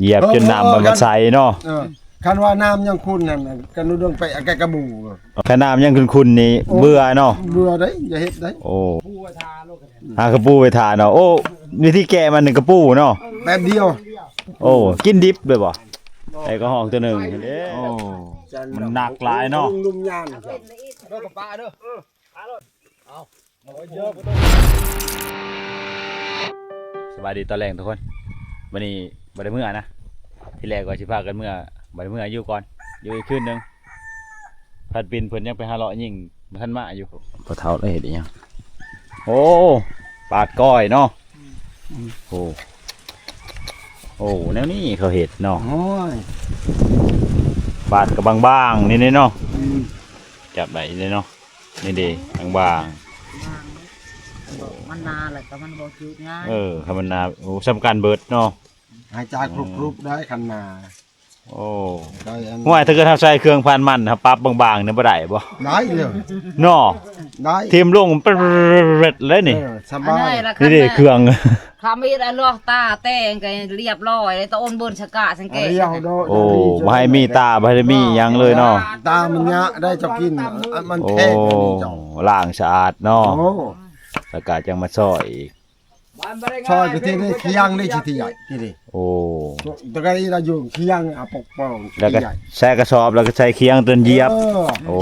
ຢຽບຈົນນ້ຳມັນມາໃສເນາະ. ເອີ ຄັນວ່ານ້ຳຍັງຂຸ່ນຫັ້ນ ກະນຸດົງໄປເອົາແກະກະໝູ່. ຄັນນ້ຳຍັງຂຸ່ນໆນີ້ ໂອ້ ເບື່ອເນາະ. ເບື່ອເດ້ ຢ່າເຮັດເດ້. ໂອ້ ຫາກະປູໄປທາເນາະ. ໂອ້ ວິທີແກະມັນກະປູເນາະ ແປັບດຽວ. ໂອ້ ກິນດິບເລີຍບໍ່? ໄອ້ກະຮອກໂຕໜຶ່ງເດ້. ໂອ້ ມັນໜັກຫຼາຍເນາະ. ລຸງນຸ່ມຍານ ເດີກະປາເດີ. ສະບາຍດີຕອນແລງທຸກຄົນ. ມື້ນີ້ບໍ່ໄດ້ເມືອນະ ທີແລກວ່າຊິພາກັນເມືອ ບໍ່ໄດ້ເມືອ ຢູ່ກ່ອນ ຢູ່ອີກຄືນໜຶ່ງ. ພັດບິນເພິ່ນຍັງໄປຫາເລາະຍິງ ບໍ່ທັນມາຢູ່. ພໍ່ເຖົ້າລາວເຮັດອີ່ຫຍັງ? ໂອ້ ປາດກ້ອຍເນາະ. ອືມ ໂອ້ ໂອ້ ແນວນີ້ເຂົາເຮັດເນາະ. ໂອ້ຍ ປາດກະບາງໆ ນີ້ເນາະ. ອືມ ຈັບໄດ້ເດ້ເນາະ. ນີ້ເດ້ ບາງໆ ບາງ ມັນໜາແລ້ວກະມັນບໍ່ຈືດງ່າຍ. ເອີ ຄັນມັນໜາ ໂອ້ ສຳຄັນເບີດເນາະ. ຫາຍໃຈຄຣຸບໆ ໄດ້ຄັນໜາ. ໂອ້ ໄດ້ອັນ ຫ້ວຍ ຖ້າເກີດເຮົາໃສ່ເຄື່ອງພັນມັນ ເຮົາປັບບາງໆ ນີ້ບໍ່ໄດ້ບໍ່? ໄດ້ເລີຍເນາະ. ໄດ້ ຖິ້ມລົງເປັດເລີຍນີ້. ເອີ ສະບາຍ. ນີ້ເດ້ເຄື່ອງ ຄຳເຮັດອັນລອກຕາແຕ່ງກະລຽບລ້ອຍ ແລ້ວຕະໂອນເບິ່ນສະກະສັງເກດ. ໂອ້ ບໍ່ໃຫ້ມີຕາ ບໍ່ໃຫ້ມີຫຍັງເລີຍເນາະ. ຕາມັນຍະໄດ້ເຈົ້າກິນ ອັນມັນແຂງອັນນີ້ເຈົ້າ. ໂອ້ ລ້າງສະອາດເນາະ. ໂອ້ ແລ້ວກະຈັ່ງມາຊອຍອີກ. ຊອຍກະທີ່ນີ້ ຄຽງນີ້ຊິຕິໃຫຍ່ນີ້. ໂອ້ ຕະກະນີ້ລະຢູ່ຄຽງ ອາ ປົກເປົ່າ ແລ້ວກະໃສ່ກະສອບ ແລ້ວກະໃສ່ຄຽງຕົນຢຽບ. ເອີ ໂອ້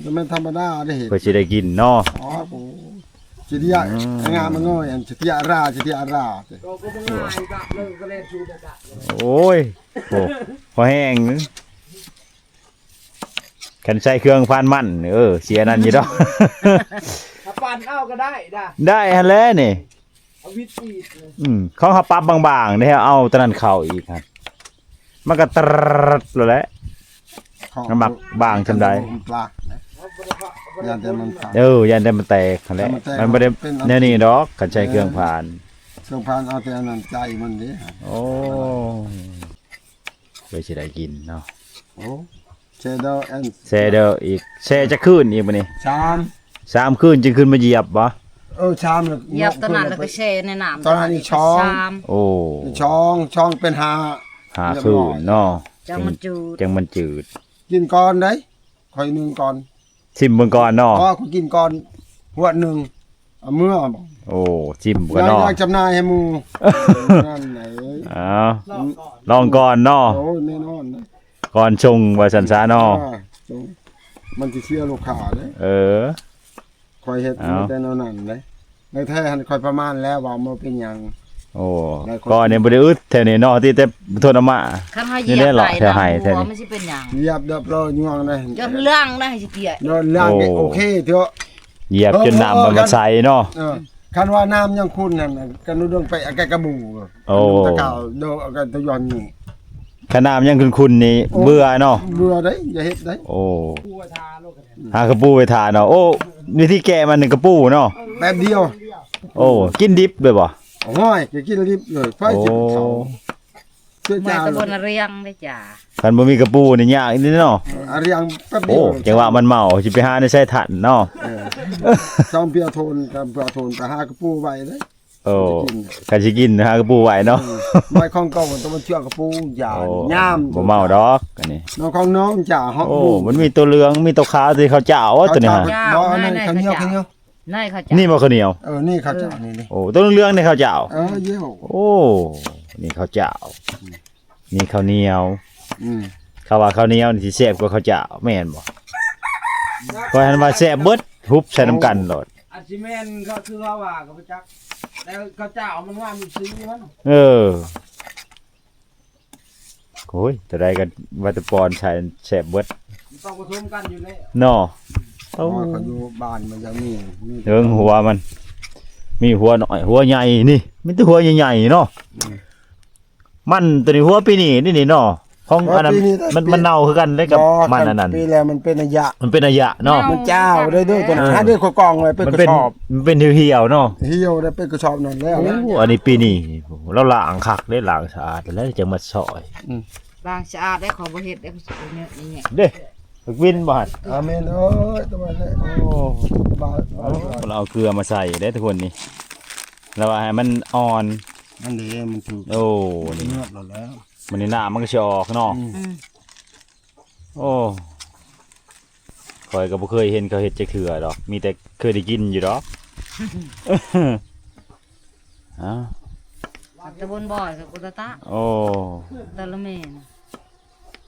ບໍ່ແມ່ນທຳມະດາເດ້ ເພື່ອຊິໄດ້ກິນເນາະ. ອໍ ໂອ້ ຊິໄດ້ ອືມ ງາມມາງອຍ ອັນຊິຕິອາລາ ຊິຕິອາລາ. ໂອ້ຍ ໂອ້ ພໍແຮງ. ຄັນໃສ່ເຄື່ອງພັນມັນ ເອີ ເສຍນັ້ນຢູ່ດອກ. ຖ້າປັ່ນເອົາກະໄດ້ດາ ໄດ້ຫັ້ນແຫຼະນີ້. ເອົາວິດອີກ ອືມ ເຂົາຫາປັບບາງໆ ເດ້ ເອົາຕະນັ້ນເຂົ້າອີກຫັ້ນ ມັນກະຕຣດໂລດແຫຼະ. ມັນມັກບາງສ່ຳໃດ ຢ້ານແຕ່ມັນ ເອີ ຢ້ານແຕ່ມັນແຕກຫັ້ນແຫຼະ. ມັນບໍ່ໄດ້ແນວນີ້ດອກ ຄັນໃສ່ເຄື່ອງພັນ ເຄື່ອງພັນ ເອົາແຕ່ອັນນັ້ນໃສ່ມັນເດ້. ໂອ້ ເພື່ອຊິໄດ້ກິນເນາະ. ໂອ້ ແຊ່ເດີ ແຊ່ເດີອີກ ແຊ່ຈັກຄືນອີກບາດນີ້? ສາມ ສາມຄືນຈຶ່ງຂຶ້ນມາຢຽບບໍ່? ເອີ ສາມ ຢຽບຕອນນັ້ນແລ້ວກະແຊ່ໃນນ້ຳ ຕອນນັ້ນອີກສອງ. ໂອ້ ສອງ ສອງເປັນຫ້າ ຫ້າຄືນເນາະ. ຈັ່ງມັນຈືດ ຈັ່ງມັນຈືດ. ກິນກ່ອນເດ້ ຂ້ອຍໜຶ້ງກ່ອນ ຊິມເບິ່ງກ່ອນເນາະ. ອໍ ຂ້ອຍກິນກ່ອນ ຫວດໜຶ່ງ ເອົາເມືອບໍ່? ໂອ້ ຊິມກ່ອນເນາະ ຢາກຈຳໜ່າຍໃຫ້ໝູ່. ນັ້ນແຫຼະ ເອົາ ລອງກ່ອນເນາະ. ໂອ້ຍ ແນ່ນອນນະ ກ່ອນສົ່ງວ່າຊັ້ນຊະເນາະ. ມັນຊິເສຍລູກຄ້າເດ້. ເອີ ຂ້ອຍເຮັດ ເອົາ ແຕ່ແນວນັ້ນເດ້. ໃນແທ້ຫັ້ນຂ້ອຍປະມານແລ້ວວ່າບໍ່ເປັນຫຍັງ. ໂອ້ ແລ້ວຂ້ອຍ ກໍນີ້ບໍ່ໄດ້ອຶດແຖວນີ້ເນາະ ທີ່ແຕ່ທົນເອົາມາ. ຄັນເຮົາຢຽບໄດ້ ແຖວໄຮ່ແຖວນີ້ ມັນຊິເປັນຫຍັງ? ຢຽບດຽບເລີຍຍ່ວງເດ້ ຈົນເລື່ອງໄດ້ຊິເຕຍ ໂດນເລື່ອງ. ໂອ້ ໂອເຄເຖາະ. ຢຽບຈົນນ້ຳມັນໃສເນາະ. ເອີ ຄັນວ່ານ້ຳຍັງຂຸ່ນຫັ້ນ ກະນຸດົງໄປເອົາແກະກະໝູ່. ໂອ້ ຕະກາວໂດກະຕະຢອນນີ້ ຄັນນ້ຳຍັງຂຸ່ນໆນີ້ ໂອ້ ເບື່ອເນາະ. ເບື່ອເດ້ ຢ່າເຮັດເດ້. ໂອ້ ຫາກະປູໄປທາເນາະ. ໂອ້ ວິທີແກະມັນກະປູເນາະ ແປັບດຽວ. ໂອ້ ກິນດິບເລີຍບໍ່? ໂອ້ຍ ກະກິນດິບເລີຍ ໃຜຊິເອົາ. ໂອ້ ເຊື່ອຈາ ແມ່ນແຕ່ບໍ່ນາລຽງເດ້ຈ້າ. ຄັນບໍ່ມີກະປູນີ້ຍາກອີ່ຫຼີເນາະ. ອາລຽງແປັບດຽວ. ໂອ້ ຈັ່ງວ່າມັນເມົາ ຊິໄປຫາໃນໃສທັນເນາະ. ເອີ ສອງເປຍໂທນ ສາມເປຍໂທນ ໄປຫາກະປູໄວ້ເດ້. ໂອ້ ຄັນຊິກິນຫາກະປູໄວ້ເນາະ. ອືມ ໄວ້ຂອງເກົ່າ ແຕ່ມັນເຊື່ອກະປູຢານ ໂອ້ ຍາມ ບໍ່ເມົາດອກອັນນີ້. ນ້ອງຂອງນ້ອງຈ້າ ໂອ້ ມັນມີໂຕເຫຼືອງ ມີໂຕຂາວ ທີ່ເຂົາເຈົ້າ ໂຕນີ້ຫາ. ບໍ່ ອັນນັ້ນ ເຂົ້າໜຽວ ເຂົ້າໜຽວ ນີ້ເຂົ້າເຈົ້າ ນີ້ເຂົ້າເຈົ້າ ນີ້ ນີ້ ໂອ້ ໂຕເຫຼືອງໆນີ້ເຂົ້າເຈົ້າ. ເອີ ໂອ້ ນີ້ເຂົ້າເຈົ້າ. ອືມ ນີ້ເຂົ້າໜຽວ. ອືມ ເຂົາວ່າເຂົ້າໜຽວນີ້ຊິແຊບກວ່າເຂົ້າເຈົ້າ ແມ່ນບໍ່? ຂ້ອຍຫັ້ນວ່າແຊບເບິດ ຫຸບໃສ່ນຳກັນໂລດ. ອາດຊິແມ່ນ ເຂົາຄືເຂົາວ່າກະບໍ່ຈັກ ແຕ່ເຂົ້າເຈົ້າມັນງາມຢູ່ຊີ້ມັນ. ເອີ ໂອ້ຍ ໂຕໃດກະວ່າແຕ່ປ້ອນໃສ່ແຊບເບິດ ມັນຕ້ອງປະສົມກັນຢູ່ແລ້ວເນາະ. ໂອ້ ເຂົາຢູ່ບ້ານມັນຈະມີ ມີເຖິງຫົວມັນ ມີຫົວນ້ອຍ ຫົວໃຫຍ່ ນີ້ມີແຕ່ຫົວໃຫຍ່ໆເນາະ. ອືມ ມັນໂຕນີ້ຫົວປີນີ້ນີ້ເນາະ ຂອງອັນນັ້ນ ມັນ ມັນເນົ່າຄືກັນເດ້ກັບມັນອັນນັ້ນ. ປີແລ້ວມັນເປັນໄລຍະ ມັນເປັນໄລຍະເນາະ. ມັນເຈົ້າເດີ ໂຕນັ້ນ ເອີ ຫາເດີ ຂ້ອຍກອງໄວ້ເປັນກະສອບ ມັນເປັນຫ່ຽວໆເນາະ ຫ່ຽວໄດ້ເປັນກະສອບນັ້ນແລ້ວ. ໂອ້ ອັນນີ້ປີນີ້ລາວລ້າງຄັກເດ້ ລ້າງສະອາດແລ້ວຈັ່ງມາຊອຍ. ອືມ ລ້າງສະອາດໄດ້ ຂ້ອຍບໍ່ເຮັດເດ້ ເນາະ ເດ້ ບັກວິນບໍ່ຫັ້ນ? ອາ ແມ່ນເອີຍ ຕະບາຍແຫຼະ. ໂອ້ ລາວເອົາເກືອມາໃສ່ເດ້ທຸກຄົນນີ້ ລາວວ່າໃຫ້ມັນອ່ອນ. ອັນນີ້ມັນຖືກ ໂອ້ ນີ້ ເງືອບແລ້ວແຫຼະ ມັນນີ້ນ້ຳມັນກໍຊິອອກເນາະ ອືມ ອືມ ໂອ້ ຂ້ອຍກໍບໍ່ເຄີຍເຫັນເຂົາເຮັດຈັກເທື່ອດອກ ມີແຕ່ເຄີຍໄດ້ກິນຢູ່ດອກ ເອົ້າ ແຕ່ບົນບໍ່ອຍກັບກຸຕະຕະ ໂອ້ ແຕ່ລະແມ່ນ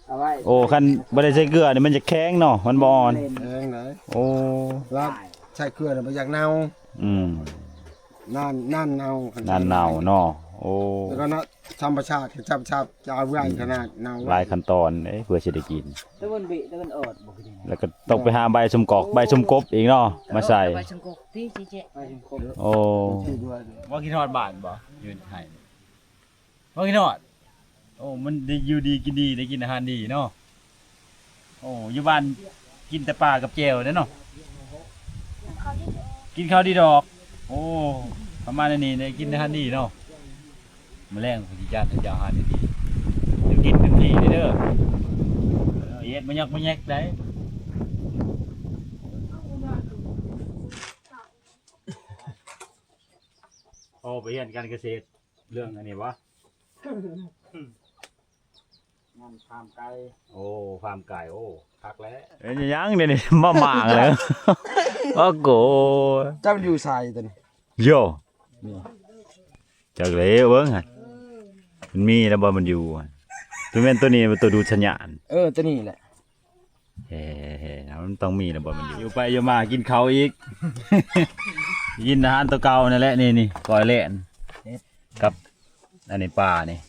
ເອົາໄວ້ ໂອ້ ຄັນບໍ່ໄດ້ໃສ່ເກືອນີ້ມັນຈະແຂງເນາະ ມັນບໍ່ອ່ອນ ແຂງໄດ໋ ໂອ້ ລາດໃສ່ເກືອແລ້ວບໍ່ຢາກເນົ່າ ອືມ ນານ ນານເນົ່າ ນານເນົ່າເນາະ ໂອ້ ແລ້ວກໍເນາະ ທຳມະຊາດ ທຳມະຊາດຈະເອົາໄວ້ຂະໜາດເນົ່າ ຫຼາຍຂັ້ນຕອນເດ້ ເພື່ອຊິໄດ້ກິນ ຕາເວັນເບະ ຕາເວັນອອດບໍ່ຄື ແລ້ວກໍຕ້ອງໄປຫາໃບສົມກອກ ໃບສົມກົບອີກເນາະ ມາໃສ່ ໃບສົມກົບຕິ ຈິເຈ ໃບສົມກົບ ໂອ້ ບໍ່ຄິດຮອດບ້ານບໍ່ ຢູ່ໄທ ບໍ່ຄິດຮອດ ໂອ້ ມັນໄດ້ຢູ່ດີກິນດີ ໄດ້ກິນອາຫານດີເນາະ ໂອ້ ຢູ່ບ້ານກິນແຕ່ປາກັບແຈ່ວເດ້ເນາະ ກິນເຂົ້າດີດອກ ໂອ້ ປະມານນີ້ໄດ້ກິນອາຫານດີເນາະ ມື້ແລງຂ້ອຍຊິຈັດໃຫ້ເຈົ້າອາຫານດີໆ ຢູ່ກິນເຕັມທີ່ເດີ ເຮັດບໍ່ຍອກບໍ່ແຍກໄດ໋ ໂອ້ ໄປຮຽນການກະເສດ ເລື່ອງອັນນີ້ບໍ່? ງານຟາມໄກ່ ໂອ້ ຟາມໄກ່ ໂອ້ ຄັກແລ້ວ ເປັນຫຍັງດຽວນີ້ ມາໝາກແລ້ວ ໂອ້ໂກ ເຈົ້າຢູ່ໃສຕົວນີ້? ໂຢ ຈັກແລ້ວເບິ່ງຫັ້ນ ມັນມີແລ້ວບໍ່ ມັນຢູ່ ຕົວແມ່ນຕົວນີ້ ຕົວດູດສັນຍານ ເອີ ຕົວນີ້ແຫຼະ ເອີ ມັນຕ້ອງມີແລ້ວບໍ່ ມັນຢູ່ ຢູ່ໄປຢູ່ມາກິນເຂົ້າອີກ ກິນອາຫານຕົວເກົ່ານັ້ນແຫຼະ ນີ້ໆ ກ້ອຍແລ່ນ ເຮັດ ກັບ ອັນນີ້ປານີ້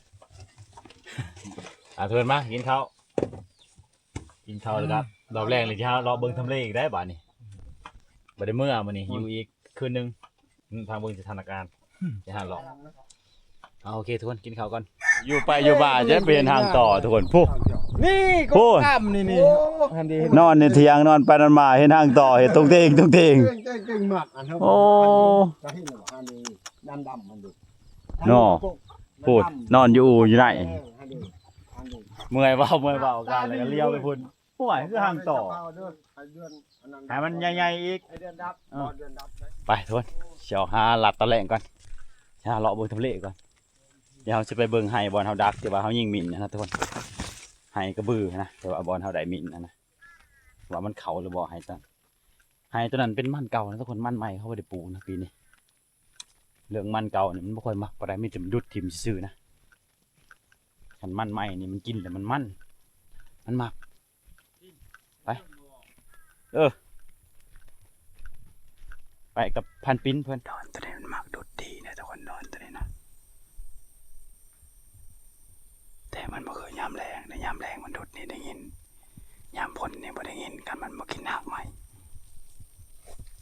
ອາ ເທີນມາກິນເຂົ້າ ກິນເຂົ້າແລ້ວກໍ ອືມ ຮອບແລງນີ້ຊິຫາເລາະເບິ່ງທຳເລອີກໄດ໋ບາດນີ້ ບໍ່ໄດ້ເມືອມື້ນີ້ ຢູ່ອີກຄືນໜຶ່ງ ອືມ ທາງເບິ່ງສະຖານະການ ຊິຫາເລາະ ເອົາ ໂອເຄ ທຸກຄົນ ກິນເຂົ້າກ່ອນ ຢູ່ໄປຢູ່ມາຈະໄປເຫັນຮັງຕໍ່ ທຸກຄົນ ພຸ້ນ ນີ້ ພຸ້ນ ກຳນີ້ນີ້ ໂອ້ ຫັ້ນເດ ນອນໃນຖຽງ ນອນໄປນອນມາ ເຫັນຮັງຕໍ່ ເຫັນຕົງເຕງ ຕົງເຕງ ເກັ່ງໆ ເກັ່ງໆ ມັກ ອັນ ໂອ້ ຈະເຫັນວ່າ ຫັ້ນເດ ດຳໆ ຫັ້ນເດ ເນາະ ພຸ້ນ ນອນຢູ່ອູ່ຢູ່ໃນ ເອີ ຫັ້ນເດ ຫັ້ນເດ ເມື່ອຍເວົ້າ ເມື່ອຍເວົ້າ ການແລ້ວກໍລ້ຽວໄປພຸ້ນ ໂອ້ຍ ຄືຮັງຕໍ່ ໃຫ້ມັນໃຫຍ່ໆ ອີກ ໃຫ້ເດືອນດັບ ເອີ ເດືອນດັບ ໄປທຸກຄົນ ຊິອອກຫາລັດຕອນແລງກ່ອນ ຊິຫາເລາະເບິ່ງທຳເລກ່ອນ ດຽວເຮົາຊິໄປເບິ່ງໄຮ່ບ່ອນເຮົາດັກ ທີ່ວ່າເຮົາຍິງໝິ່ນຫັ້ນນະທຸກຄົນ ໄຮ່ກະບືຫັ້ນນະ ທີ່ວ່າບ່ອນເຮົາໄດ້ໝິ່ນຫັ້ນນະ ວ່າມັນເຂົ້າຫຼືບໍ່ ໄຮ່ຕົວ ໄຮ່ຕົວນັ້ນເປັນມັນເກົ່ານະທຸກຄົນ ມັນໃໝ່ເຂົາບໍ່ໄດ້ປູນະປີນີ້ ເລື່ອງມັນເກົ່ານີ້ມັນບໍ່ຄ່ອຍມັກປານໃດ ມີແຕ່ມັນດຸດຖິ້ມຊື່ໆ ນະ ຄັນມັນໃໝ່ນີ້ມັນກິນແລ້ວມັນມັນ ມັນມັກ ໄປ ເອີ ໄປກັບພັນປິ່ນເພິ່ນ ດອນຕົວນີ້ມັນມັກດຸດດີນະທຸກຄົນ ດອນຕົວນີ້ນະ ແຕ່ມັນບໍ່ຄືຍາມແລ້ງເດ້ ຍາມແລ້ງມັນດຸດນີ້ໄດ້ຍິນ ຍາມຝົນນີ້ບໍ່ໄດ້ຍິນ ຄັນມັນບໍ່ກິນຮາກໄມ້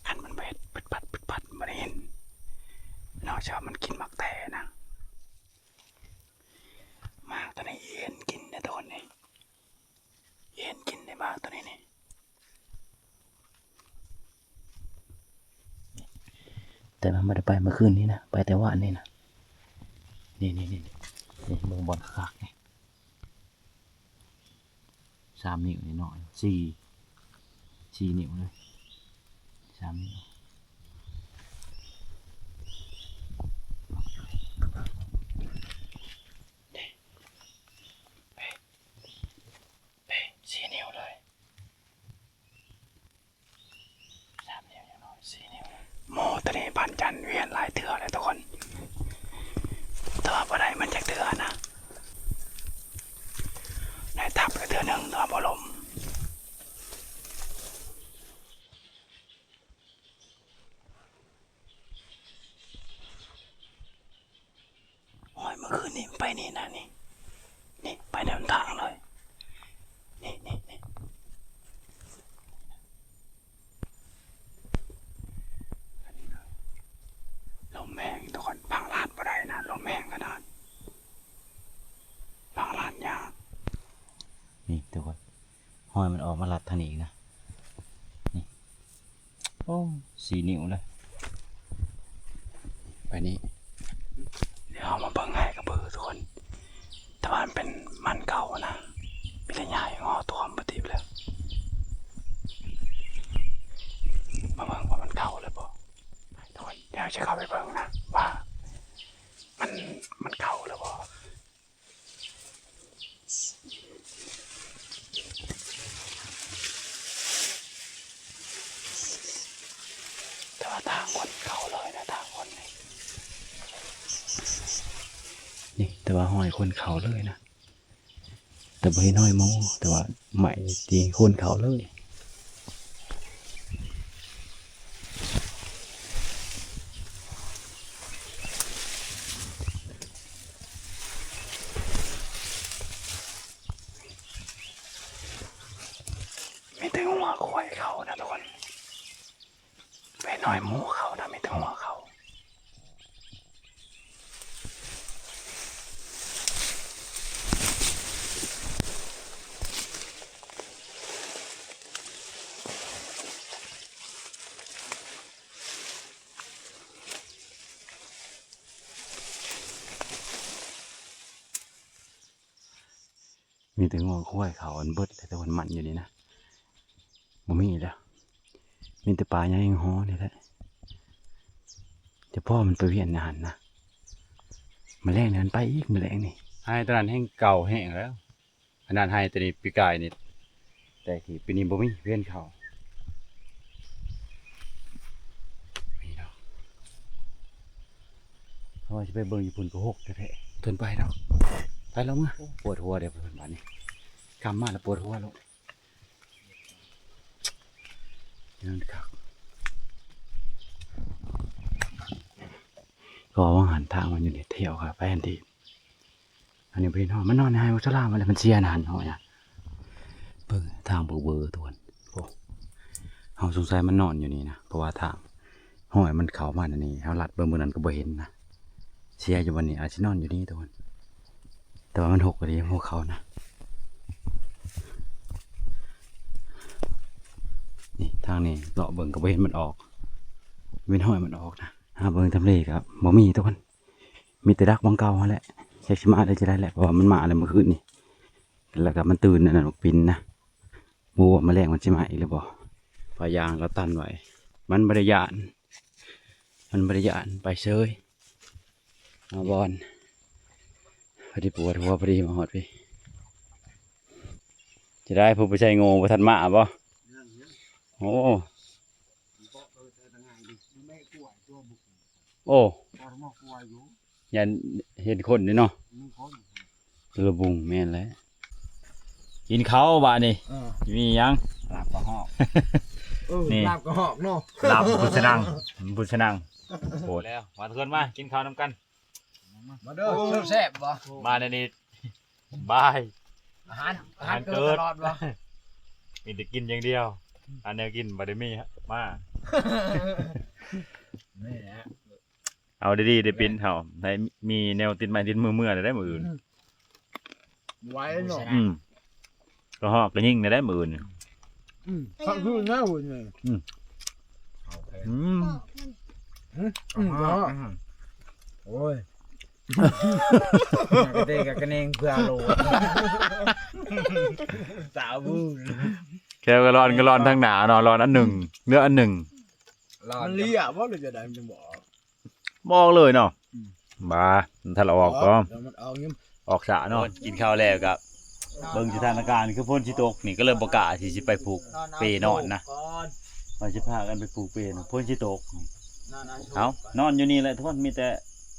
ຄັນມັນບໍ່ເຮັດປຶດປັດ ປຶດປັດ ບໍ່ໄດ້ຍິນ ນອກຈາກວ່າມັນກິນໝາກແຕ່ນະ ໝາກຕົວນີ້ເຫັນກິນໄດ້ຕອນນີ້ ເຫັນກິນໄດ້ໝາກຕົວນີ້ນີ້ ແຕ່ມັນບໍ່ໄດ້ໄປເມື່ອຄືນນີ້ນະ ໄປແຕ່ວານນີ້ນະ ນີ້ໆໆ ນີ້ ເບິ່ງບ່ອນຄັກໆ ນີ້ ສາມນິ້ວນ້ອຍໆ ສີ່ ສີ່ນິ້ວເລີຍ ສາມນິ້ວ ເດ້ ເດ້ ເດ້ ສີ່ນິ້ວເລີຍ ສາມນິ້ວ ຢ່າງໜ້ອຍສີ່ນິ້ວ. ໝໍຕົວນີ້ບານຈັນວຽນຫຼາຍເທື່ອແລ້ວທຸກຄົນ ແຕ່ວ່າບໍ່ໄດ້ມັນຈັກເທື່ອນະ ໄດ້ທັບແລ້ວເທື່ອໜຶ່ງ ແຕ່ວ່າບໍ່ລົ້ມ. ໂອ້ຍ ເມື່ອຄືນນີ້ໄປນີ້ນະ ນີ້ ນີ້ໄປເດີນທາງເລີຍ ນີ້ ນີ້ ນີ້ ລົມແຮງທຸກຄົນ ພັງລາດບໍ່ໄດ້ນະ ລົມແຮງຂະໜາດ ພັງລາດຍາກ ນີ້ທຸກຄົນ ຮອຍມັນອອກມາລັດທາງນີ້ອີກນະ ນີ້ ໂອ້ ສີ່ນິ້ວເລີຍ ໄປນີ້ ດຽວເຮົາມາເບິ່ງໄຮ່ກະບືທຸກຄົນ ແຕ່ວ່າມັນເປັນມັນເກົ່ານະ ມີແຕ່ຫຍ້າງໍຖ້ວມປະຕິບເລີຍ ມາເບິ່ງວ່າມັນເກົ່າແລ້ວບໍ່ ໄປທຸກຄົນ ດຽວເຮົາຈະເຂົ້າໄປເບິ່ງນະ ວ່າມັນ ຕ່ວ່າຮອຍຄົນເຂົ້າເລີຍນະ ແຕ່ບໍ່ເຫັນຮອຍໝູ ແຕ່ວ່າໄມ້ຕີຄົນເຂົ້າເລີຍ. ມີແຕ່ງົວຄວາຍເຂົ້ານະທຸກຄົນ ເປັນຮອຍໝູເຂົ້ານະ ມີແຕ່ງົວເຂົ້າ. ມີແຕ່ງົວຄວາຍເຂົ້າອັນເບິດ ແຕ່ວ່າມັນຢູ່ນີ້ນະ ບໍ່ມີແລ້ວ ມີແຕ່ປ່າຫຍ້າແຮງຫໍນີ້ແຫຼະ. ຈະພໍມັນໄປວຽນໃນຫັ້ນນະ ມື້ແລງນີ້ມັນໄປອີກ ມື້ແລງນີ້. ໄຮ່ຕົວນັ້ນແຮງເກົ່າແຮງແລ້ວ ຂະໜາດໄຮ່ຕົວນີ້ປີກາຍນີ້ ແຕ່ທີ່ປີນີ້ບໍ່ມີວຽນເຂົ້າ. ນີ້ເນາະ ເພາະວ່າຊິໄປເບິ່ງຢູ່ພຸ້ນກໍຫົກແທ້ໆ ເກີນໄປເນາະ. ໄປລະເມືອ ໂອ້ ປວດຫົວເດ້ບາດນີ້ ຄ່ຳມາແລ້ວປວດຫົວໂລດ. ນັ້ນຄັກ ກໍວ່າຫັ້ນ ທາງມັນຢູ່ນີ້ ທ່ຽວກໍໄປຫັ້ນຕິ. ອັນນີ້ບໍ່ເຫັນຮອຍ ມັນນອນໃນໄຮ່ໝາກສະລາມ ມັນເສຍນານຮອຍນະ. ເບິ່ງທາງເບີໆ ທຸກຄົນ ໂອ້ ເຮົາສົງໄສມັນນອນຢູ່ນີ້ນະ ເພາະວ່າທາງຮອຍມັນເຂົ້າມາໃນນີ້ ເຮົາລັດເບິ່ງມື້ນັ້ນກໍບໍ່ເຫັນນະ. ເສຍຢູ່ບ່ອນນີ້ ອາດຊິນອນຢູ່ນີ້ ທຸກຄົນ ແຕ່ວ່າມັນຫົກອີ່ຫຼີ ຫົວເຂົ້ານະ. ນີ້ທາງນີ້ເລາະເບິ່ງກໍບໍ່ເຫັນມັນອອກ ເຫັນຮອຍມັນອອກນະ. ຫາເບິ່ງທຳເລກໍບໍ່ມີ ທຸກຄົນ ມີແຕ່ດັກບ່ອນເກົ່າຫັ້ນແຫຼະ ຈັກຊິມາໄດ້ຈັ່ງໃດແຫຼະ ເພາະວ່າມັນມາແລ້ວມື້ຄືນນີ້ ແລ້ວກໍມັນຕື່ນອັນນັ້ນ ບັກປິນນະ ບໍ່ຮູ້ວ່າມື້ແລງມັນຊິມາອີກຫຼືບໍ່. ພາຍາງລາວຕັນໄວ້ ມັນບໍ່ໄດ້ຢ້ານ ມັນບໍ່ໄດ້ຢ້ານ ໄປເຊີຍ ມາບ່ອນ ພໍດີປວດຫົວ ພໍດີມາຮອດພີ້. ຈະໄດ້ຜູ້ໄປໃສ່ໂງ່ບໍ່ທັນມາບໍ່? ໂອ້ ໂອ້ ຢ້ານເຫັນຄົນເດ້ເນາະ ລະບຸງ ແມ່ນແຫຼະ. ກິນເຂົ້າບາດນີ້ ເອີ ມີຫຍັງ? ລາບກະຮອກ ເອີ ນີ້ ລາບກະຮອກເນາະ ລາບບຸດສະນັງ ບຸດສະນັງ ໂພດແລ້ວ. ມາເພື່ອນມາກິນເຂົ້ານຳກັນ ມາເດີ ແຊບບໍ່? ມາໃນນີ້ ບາຍ ອາຫານ ອາຫານເກີດຕະຫຼອດບໍ່? ມີແຕ່ກິນຢ່າງດຽວ ຫາແນວກິນບໍ່ໄດ້ມີມາ ນີ້ແຫຼະ. ເອົາດີໆ ໄດ້ປິ່ນເຮົາ ໃຫ້ມີແນວຕິດໄມ້ຕິດມືເມືອໄດ້ມື້ອື່ນ ໄວເນາະ ອືມ ກະຮອກກະຍິງໄດ້ມື້ອື່ນ ອືມ ຄັກຄືນະມື້ອື່ນ ອືມ ອືມ ອືມ ໂອ້ຍ ກະເຕກະກະເນງເພື່ອໂລດ ສາວບູ ແຄ່ກະລອນກະລອນທາງໜ້າເນາະ ລອນອັນໜຶ່ງ ເຫຼືອອັນໜຶ່ງ ມັນເລຍບໍ່ ຫຼືຈະໄດ້ມັນຈະບໍ່ອອກ ບໍ່ອອກເລີຍເນາະ ອືມ ບາ ມັນທັນອອກ ເອີ ກໍ ດຽວມັນອອກຢູ່ ອອກຊ້າເນາະ. ກິນເຂົ້າແລ້ວກໍເບິ່ງສະຖານະການ ຄືຝົນຊິຕົກນີ້ ກໍເລີຍບໍ່ກ້າທີ່ຊິໄປຜູກເປນອນນະ ວ່າຊິພາກັນໄປຜູກເປ ຝົນຊິຕົກ. ເອົາ ນອນຢູ່ນີ້ແຫຼະທຸກຄົນ ມີແຕ່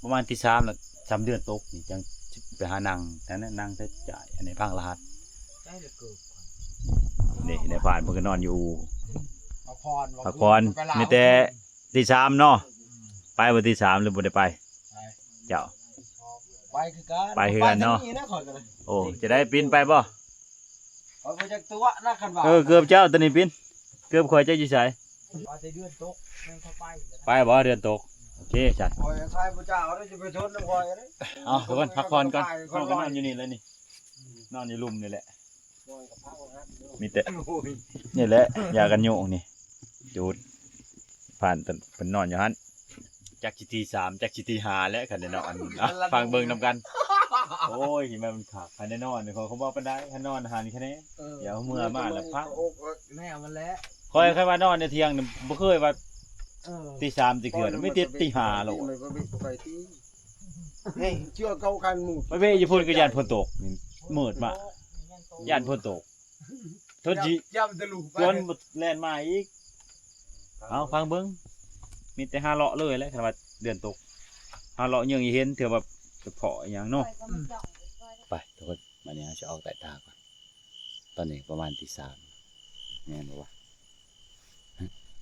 ປະມານຕີສາມແລ້ວ ຊ່ຳເດືອນຕົກນີ້ ຈັ່ງຊິໄປຫານັ່ງ ນັ້ນນະ ນັ່ງແຕ່ຈ່າຍ ອັນນີ້ພັງລະຫັດ ນີ້ ນາຍພານເພິ່ນກໍນອນຢູ່ ພັກຜ່ອນ ພັກຜ່ອນ ມີແຕ່ ທີສາມເນາະ ໄປວັນທີສາມ ຫຼືບໍ່ໄດ້ໄປ? ໄປ ເຈົ້າ ໄປຄືກັນ ໄປຄືກັນເນາະ ໄປທາງນີ້ນະ ຂ້ອຍກໍໄດ້ ໂອ້ ຈະໄດ້ປິ່ນໄປບໍ່? ຂ້ອຍບໍ່ຈັກຕົວະນະ ຄັນວ່າ ເອີ ເກີບເຈົ້າຕົວນີ້ປິ່ນ ເກີບຂ້ອຍຈັກຢູ່ໃສ? ວ່າແຕ່ເດືອນຕົກ ແມ່ນຂ້ອຍໄປ ໄປບໍ່ ເດືອນຕົກ? ໂອເຄຊັ້ນ ຂ້ອຍໃຊ້ບໍ່ເຈົ້າເດ້ ຈະໄປຊົນນຳຂ້ອຍເດ້ ເອົາ ທຸກຄົນ ພັກຜ່ອນກ່ອນ ເຮົາກໍນອນຢູ່ນີ້ແຫຼະນີ້ ນອນຢູ່ລຸ່ມນີ້ແຫຼະ. ມີແຕ່ ນີ້ແຫຼະ ຢາກັນຍຸງນີ້ ຈູດ ຜ່ານເພິ່ນນອນຢູ່ຫັ້ນ ຈັກຊິຕີສາມ ຈັກຊິຕີຫ້າແຫຼະ ຄັນໄດ້ນອນ ຟັງເບິ່ງນຳກັນ. ໂອ້ຍ ມັນຄັກ ຄັນໄດ້ນອນ ຂ້ອຍບໍ່ປານໃດ ຄັນນອນຫັ້ນຄະແນ ເອີ ດຽວເມື່ອມາແລ້ວພັກ ແນວມັນແຫຼະ ຂ້ອຍຄັນວ່ານອນໃນທ່ຽງນີ້ ບໍ່ເຄີຍວ່າ ເອີ ຕີສາມຈັກເທື່ອ ມີແຕ່ຕີຫ້າໂລດ ນີ້ເຊື່ອເກົ່າຄັນໝູ່ ໄປເວະຢູ່ພຸ້ນກໍຢ້ານຝົນຕົກ ມືດມາ ຢ້ານຝົນຕົກ ເທິງຊິ ຢ້ານມັນທະລຸໄປ ກວນແລ່ນມາອີກ. ເອົາ ຟັງເບິ່ງ ມີແຕ່ຫາເລາະເລີຍແຫຼະ ຄັນວ່າເດືອນຕົກ ຫາເລາະເຍືອງອີເຫັນ ເທື່ອວ່າ ເພາະອີ່ຫຍັງເນາະ. ໄປທຸກຄົນ, ບາດນີ້ເຮົາຊິອອກໄຕ່ຕາກ່ອນ. ຕອນນີ້ປະມານຕີສາມ ແມ່ນບໍ່ວະ?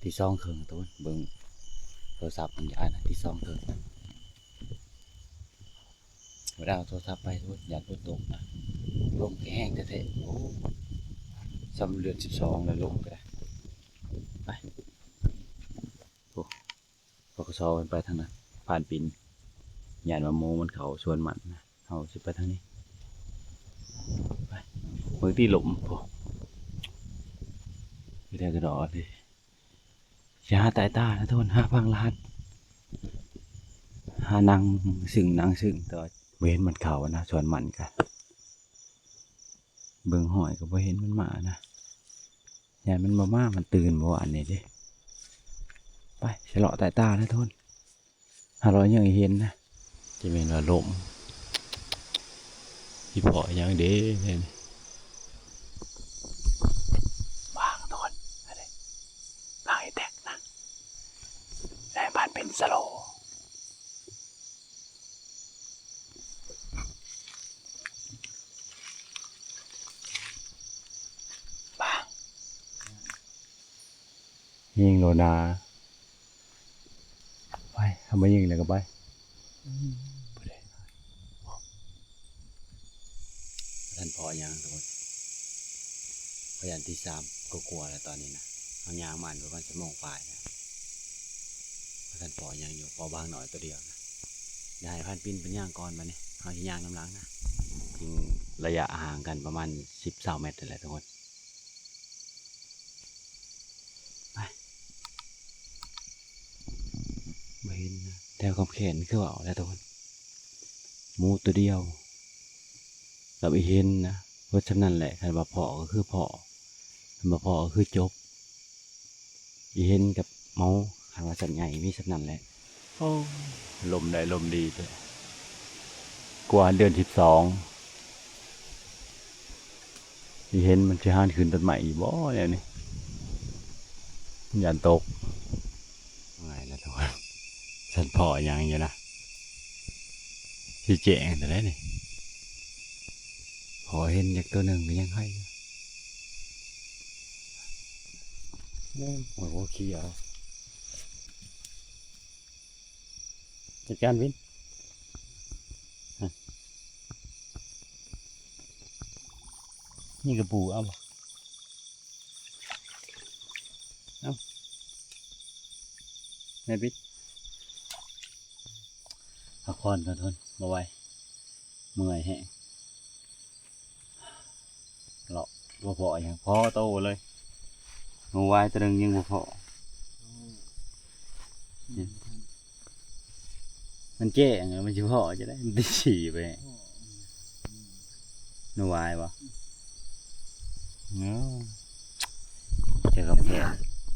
ຕີສອງເຄິ່ງທຸກຄົນ, ເບິ່ງໂທລະສັບມັນຢ້ານນະ, ຕີສອງເຄິ່ງນະ. ບໍ່ໄດ້ເອົາໂທລະສັບໄປທຸກຄົນ, ຢ້ານຝົນຕົກນະ. ລົມກໍແຮງແທ້ໆ. ໂອ້ ສ່ຳເດືອນສິບສອງແລ້ວ, ລົມກໍໄດ້. ໄປ. ໂອ້ ປກສ ເພິ່ນໄປທາງນັ້ນ, ຜ່ານປີນ, ຢ້ານວ່າໝູມັນເຂົ້າສວນມັນນະ. ເຮົາຊິໄປທາງນີ້. ໄປ ເບິ່ງຕິລົມພຸ້ນ, ໄປແທ້ກະດອກເດ້. ຊິຫາຕາຍຕານະທຸກຄົນ, ຫາຟັງລະຫັດ, ຫານັ່ງຊຶ້ງນັ່ງຊຶ້ງ, ແຕ່ວ່າບໍ່ເຫັນມັນເຂົ້ານະ, ສວນມັນກະ ເບິ່ງຫ້ອຍກໍບໍ່ເຫັນມັນມານະ. ຢ້ານມັນບໍ່ມາ, ມັນຕື່ນບໍ່ອັນນີ້ເດ້. ໄປ ຊິເລາະຕາຍຕານະທຸກຄົນ, ຫາເລາະຍັງເຫັນນະ. ຈະແມ່ນວ່າລົມ, ຊິເພາະຫຍັງເດ້ແນວນີ້. ບາງທຸກຄົນ, ອັນນີ້ບາງອີແຕັກນະ, ໃນບ້ານເປັນສະໂລ. ບາງ ຍິງໂລນາ. ໄປ ເຮົາມາຍິງແລ້ວກໍໄປ. ອືມ ບໍ່ໄດ້ ບໍ່ທັນພໍຫຍັງທຸກຄົນ, ພະຍານທີສາມກວ່າໆແລ້ວຕອນນີ້ນະ. ເຮົາຍ່າງມາປະມານຊົ່ວໂມງປາຍແລ້ວ, ບໍ່ທັນພໍຫຍັງຢູ່, ພໍບາງໜ້ອຍຕົວດຽວນະ. ດຽວໃຫ້ພານປິນເພິ່ນຍ່າງກ່ອນ, ບາດນີ້ເຮົາຊິຍ່າງນຳຫຼັງນະ. ຍິງໄລຍະຫ່າງກັນປະມານສິບຊາວແມັດຫັ້ນແຫຼະທຸກຄົນ. ໄປ ບໍ່ເຫັນນະ, ແຖວຄຳແຂນຄືວ່າເອົາແລ້ວທຸກຄົນ, ໝູຕົວດຽວກັບອີເຫັນນະ, ເບິດສ່ຳນັ້ນແຫຼະ. ຄັນວ່າພໍ້ກໍຄືພໍ້, ຄັນບໍ່ພໍ້ກໍຄືຈົບ. ອີເຫັນກັບໝູ ຄັນວ່າສັດໃຫຍ່ມີສ່ຳນັ້ນແຫຼະ. ໂອ້ ລົມໄດ້ລົມດີແທ້, ກວ່າເດືອນສິບສອງ. ອີເຫັນມັນຊິຫານຂຶ້ນຕົ້ນໄມ້ອີກບໍ່ແນວນີ້, ຢ້ານຕົກ. ງ່າຍແລ້ວທຸກຄົນ, ສັນພໍຫຍັງຢູ່ນະ, ຊິແຈ້ງແຕ່ໃດນີ້. ພໍເຫັນຈັກຕົວໜຶ່ງກໍຍັງໄຄຢູ່. ໂອ້ ໂອ້ ເຂົາເອົາ. ຈັດການວິນ. ຮະ ນີ້ກະປູ ເອົາບໍ່? ເອົາ ແມ່ປິດ. ພັກຜ່ອນກ່ອນທຸກຄົນ, ບໍ່ໄຫວ, ເມື່ອຍແຮງ. ເລາະບໍ່ພໍຫຍັງ, ພໍໂຕເລີຍ. ງູວາຍຕົວໜຶ່ງຍັງບໍ່ພໍ. ອືມ ມັນແຈ້ງແລ້ວ ມັນຊິພໍຈັ່ງໃດ? ມັນຕີສີ່ໄປ. ງູວາຍບໍ່? ເອີ ແຕ່ກໍແພງ.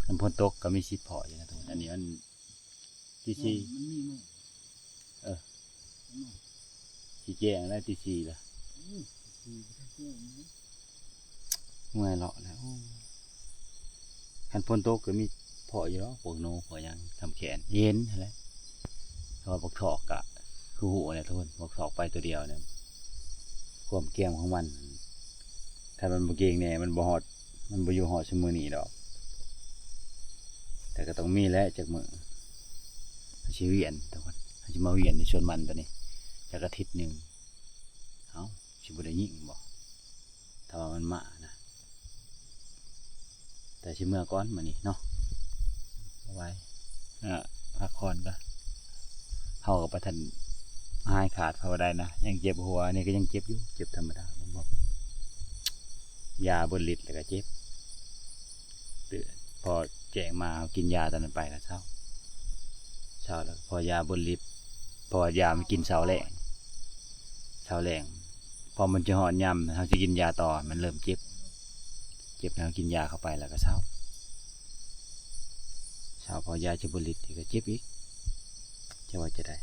ຄັນຝົນຕົກກໍມີສິດພໍຢູ່ນະທຸກຄົນ. ອັນນີ້ມັນ ຕີສີ່ ມັນມີມື້ ເອີ ຊິແຈ້ງແລ້ວ ຕີສີ່ລະ. ອືມ ຕີສີ່ກໍແຈ້ງແລ້ວ. ເມື່ອຍເລາະແລ້ວ. ໂອ້ ຄັນຝົນຕົກກໍມີພໍ້ຢູ່ດອກ ພວກໜູ ພວກຫຍັງ ຄຳແຂນ ເຫັນຫັ້ນແຫຼະ. ແຕ່ວ່າບັກຖອກກະຄືຮູ້ແຫຼະທຸກຄົນ, ບັກຖອກໄປຕົວດຽວນີ້ ຄວາມກຽມຂອງມັນ ຄັນມັນບໍ່ເກັ່ງແນ່ ມັນບໍ່ຮອດ ມັນບໍ່ຢູ່ຮອດຊຸມື້ນີ້ດອກ. ແຕ່ກໍຕ້ອງມີແຫຼະຈັກມື້. ເຮົາຊິວຽນທຸກຄົນ, ເຮົາຊິມາວຽນໃນສວນມັນຕົວນີ້ຈັກອາທິດໜຶ່ງ. ເອົ້າ ຊິບໍ່ໄດ້ຍິງບໍ່ ຖ້າວ່າມັນມານະ? ແຕ່ຊິເມືອກ່ອນມື້ນີ້ເນາະ, ບໍ່ໄຫວ. ເອີ ພັກຜ່ອນກ່ອນ. ເຮົາກໍບໍ່ທັນຫາຍຂາດເທົ່າໃດນະ, ຍັງເຈັບຫົວ. ນີ້ກໍຍັງເຈັບຢູ່, ເຈັບທຳມະດາ. ຢາເບິດລິດແລ້ວກໍເຈັບ. ພໍແຈ້ງມາ ເຮົາກິນຢາຕອນນັ້ນໄປກໍເຊົາ, ເຊົາແລ້ວ. ພໍຢາເບິດລິດ, ເພາະວ່າຢາມັນກິນເຊົ້າແລງ, ເຊົ້າແລງ. ພໍມັນຈະຮອດຍາມເຮົາຊິກິນຢາຕໍ່ ມັນເລີ່ມເຈັບ, ເຈັບແລ້ວເຮົາກິນຢາເຂົ້າໄປແລ້ວກໍເຊົາ, ເຊົາ. ພໍຢາຈະເບິດລິດອີກກໍເຈັບອີກ. ຈະວ່າຈະໄດ້?